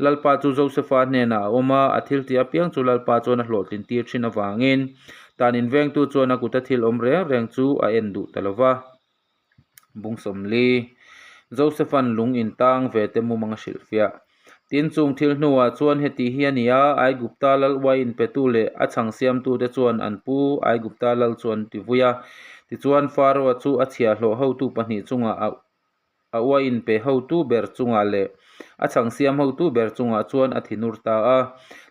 Lalpa chu Josefa hnenah a awm a, a thil tih apiang chu Lalpa chuan a hlawhtlin tir thin avangin tan invengtu chuan a kuta thil awm reng reng chu a en duh ta lo va. Bung 40 Joseph-a'n lung intang ve te mumang a hrilhfiah. Tin, chung thil hnuah chuan heti hi a ni a, Aigupta lal uai inpetu leh a chhang siamtute chuan an pu Aigupta lal chu an tivui a. Tichuan, Pharaoh-a chu a chhiahhlawh hotu pahnih chungah a a uai inpe hotu ber chungah leh a chhang siam hotu ber chungah chuan a thinur ta a.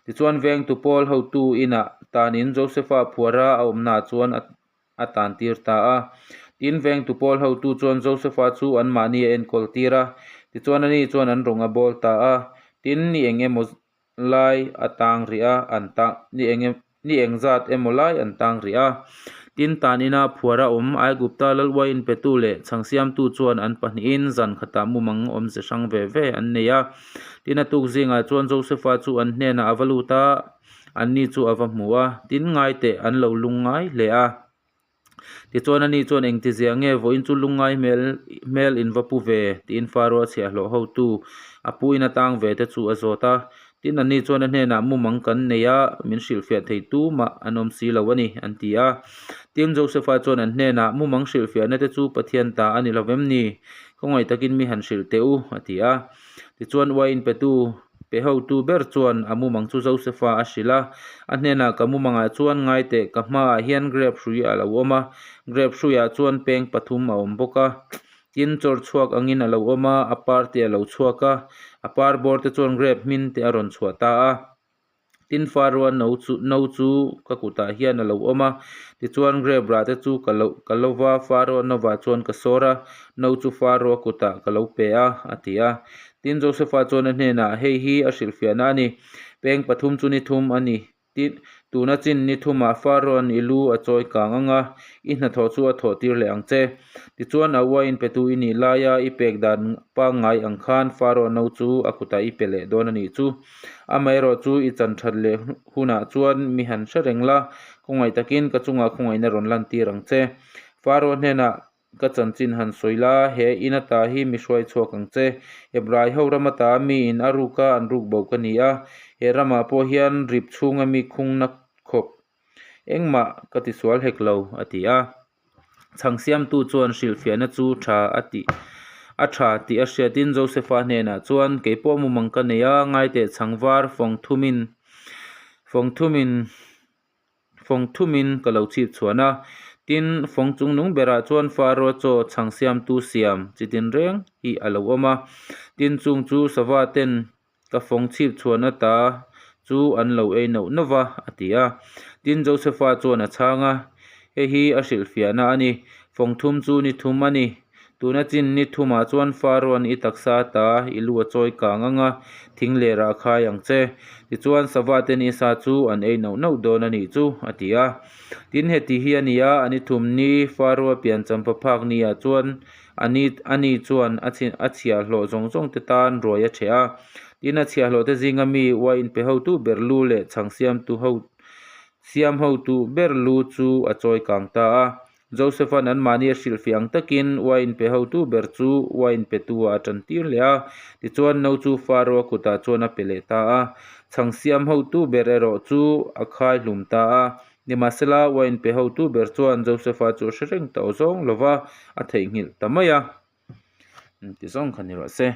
Tichuan, vengtu pawl hotu inah tanin Joseph-a phuara a awmnaah chuan a a tan tir ta a. Tin, vengtu pawl hotu chuan Josefa chu anmahni a enkawl tir a, tichuan ani chuan an rawng a bawl ta a. Tin, ni eng emaw lai a tang rih a, an tang, ni eng ni eng zat emaw lai an tang rih a. Tin, tan ina phuar a awm Aigupta lal uaiin petu leh chhang siamtu chuan an pahnihin zan khatah mumang awmze hrang ve ve an nei a. Tin, a tuk zingah chuan Josefa chu an hnenah a va lut a. Anni chu a va hmu a, tin ngai teh an lo lungngai hle a. Tichuan ani chuan engtizia nge vawiin chu lungngai hmel hmel in va pu ve tiin Faro a chhiahhlawh hotu a puin a tang ve te chu a zawt a. Tin anni chuan a hnenah mumang kan nei a, min hrilhfiah thei tu mah an awm si lo a ni an ti a. Tin Josefa chuan an hnenah mumang hrilhfiahna te chu Pathian ta a ni lo vem ni? Khawngaih takin mi han hrilh teh u a ti a. Tichuan uaiin petu Pe hotu ber chuan a mumang chu Josefa a hrilh a, a hnenah ka mumangah chuan ngai teh ka hmaah hian grep hrui a lo awm a, grep hruiah chuan peng pathum a awm bawk a, tin chawr chhuak angin a lo awm a, a par te a lo chhuak a, a par bawr te chuan grep hmin te a rawn chhuah ta a. Tin Faroa no chu no chu ka kutah hian a lo awm a, tichuan grep rah te chu ka lo ka lo va, Faroa novah chuan ka sawr a, no chu Faroa kutah ka lo pe a, a ti a. Tin Josefa chuan a hnenah, Hei hi a hrilhfiahna a ni, peng pathum chu ni thum a ni. Tin, tuna chin ni thumah Faroa'n i lu a chawi kang ang a, i hnathawh chu a thawh tir leh ang che. Tichuan a uaiin petu i nih laia i pek dan pangngai ang khan Faroa no chu a kutah i pe leh dawn a nih chu. Amaherawh chu i chan that leh hunah chuan mi han hre reng la, khawngaih takin ka chungah khawngaihna rawn lantir ang che. Faro hnenah ka chanchin han sawi la, he in ata hi mi hruai chhuak ang che. Hebrai ho ram ata miin a ruka an ruk bo ka ni a, he ramah pawh hian rip chhunga mi khungna khawp engmah ka tisual hek lo, a ti a. Chhang siamtu chuan hrilhfiahna chu tha a tih a tha tih a hriatin Josefa hnenah chuan, Kei pawh mumang ka nei a, ngaiteh chhang var fawng thumin fawng thumin fawng thumin ka lo chhip chhuan a. Tin, fawng chung nung berah chuan Faro chaw chhang siamtu siam chi tinreng hi a lo awm a. Tin, chung chu sava ten Ka fawng chhip chhuan ata chu an lo ei nauh nauh va, a ti a. Tin, Josefa chuan a chhang a, Hei hi a hrilhfiahna a ni. Fawng thum chu ni thum a ni. Tuna chin ni thumah chuan Farawn i taksa ata i lu a chawi kang ang a, thing lerah a khai ang che. Tichuan, sava ten i sa chu an ei nauh nauh dawn a nih chu, a ti a. Tin, heti hi a ni a, a ni thum ni Farawa piancham paphak niah chuan A ni a ni chuan a chhin a chhiahhlawh zawng zawng te tan ruai a chheh a. Tin, a chhiahhlawh te zinga mi uai inpe hotu ber lu leh chhang siamtu ho siam hotu ber lu chu a chawi kang ta a. Joseph-a'n anmahni a hrilhfiah ang takin uai inpe hotu ber chu uai inpetu-ah a tan tir leh a. Tichuan, no chu Faro-a kutah chuan a pe leh ta a. Chhang siam hotu ber erawh chu a khai hlum ta a. Nimahsela, wine pe hotu ber chuan Josefa chu a hre reng tawh zawng lo va, a theihnghilh ta mai a. Ti zawng kha ni rawh se.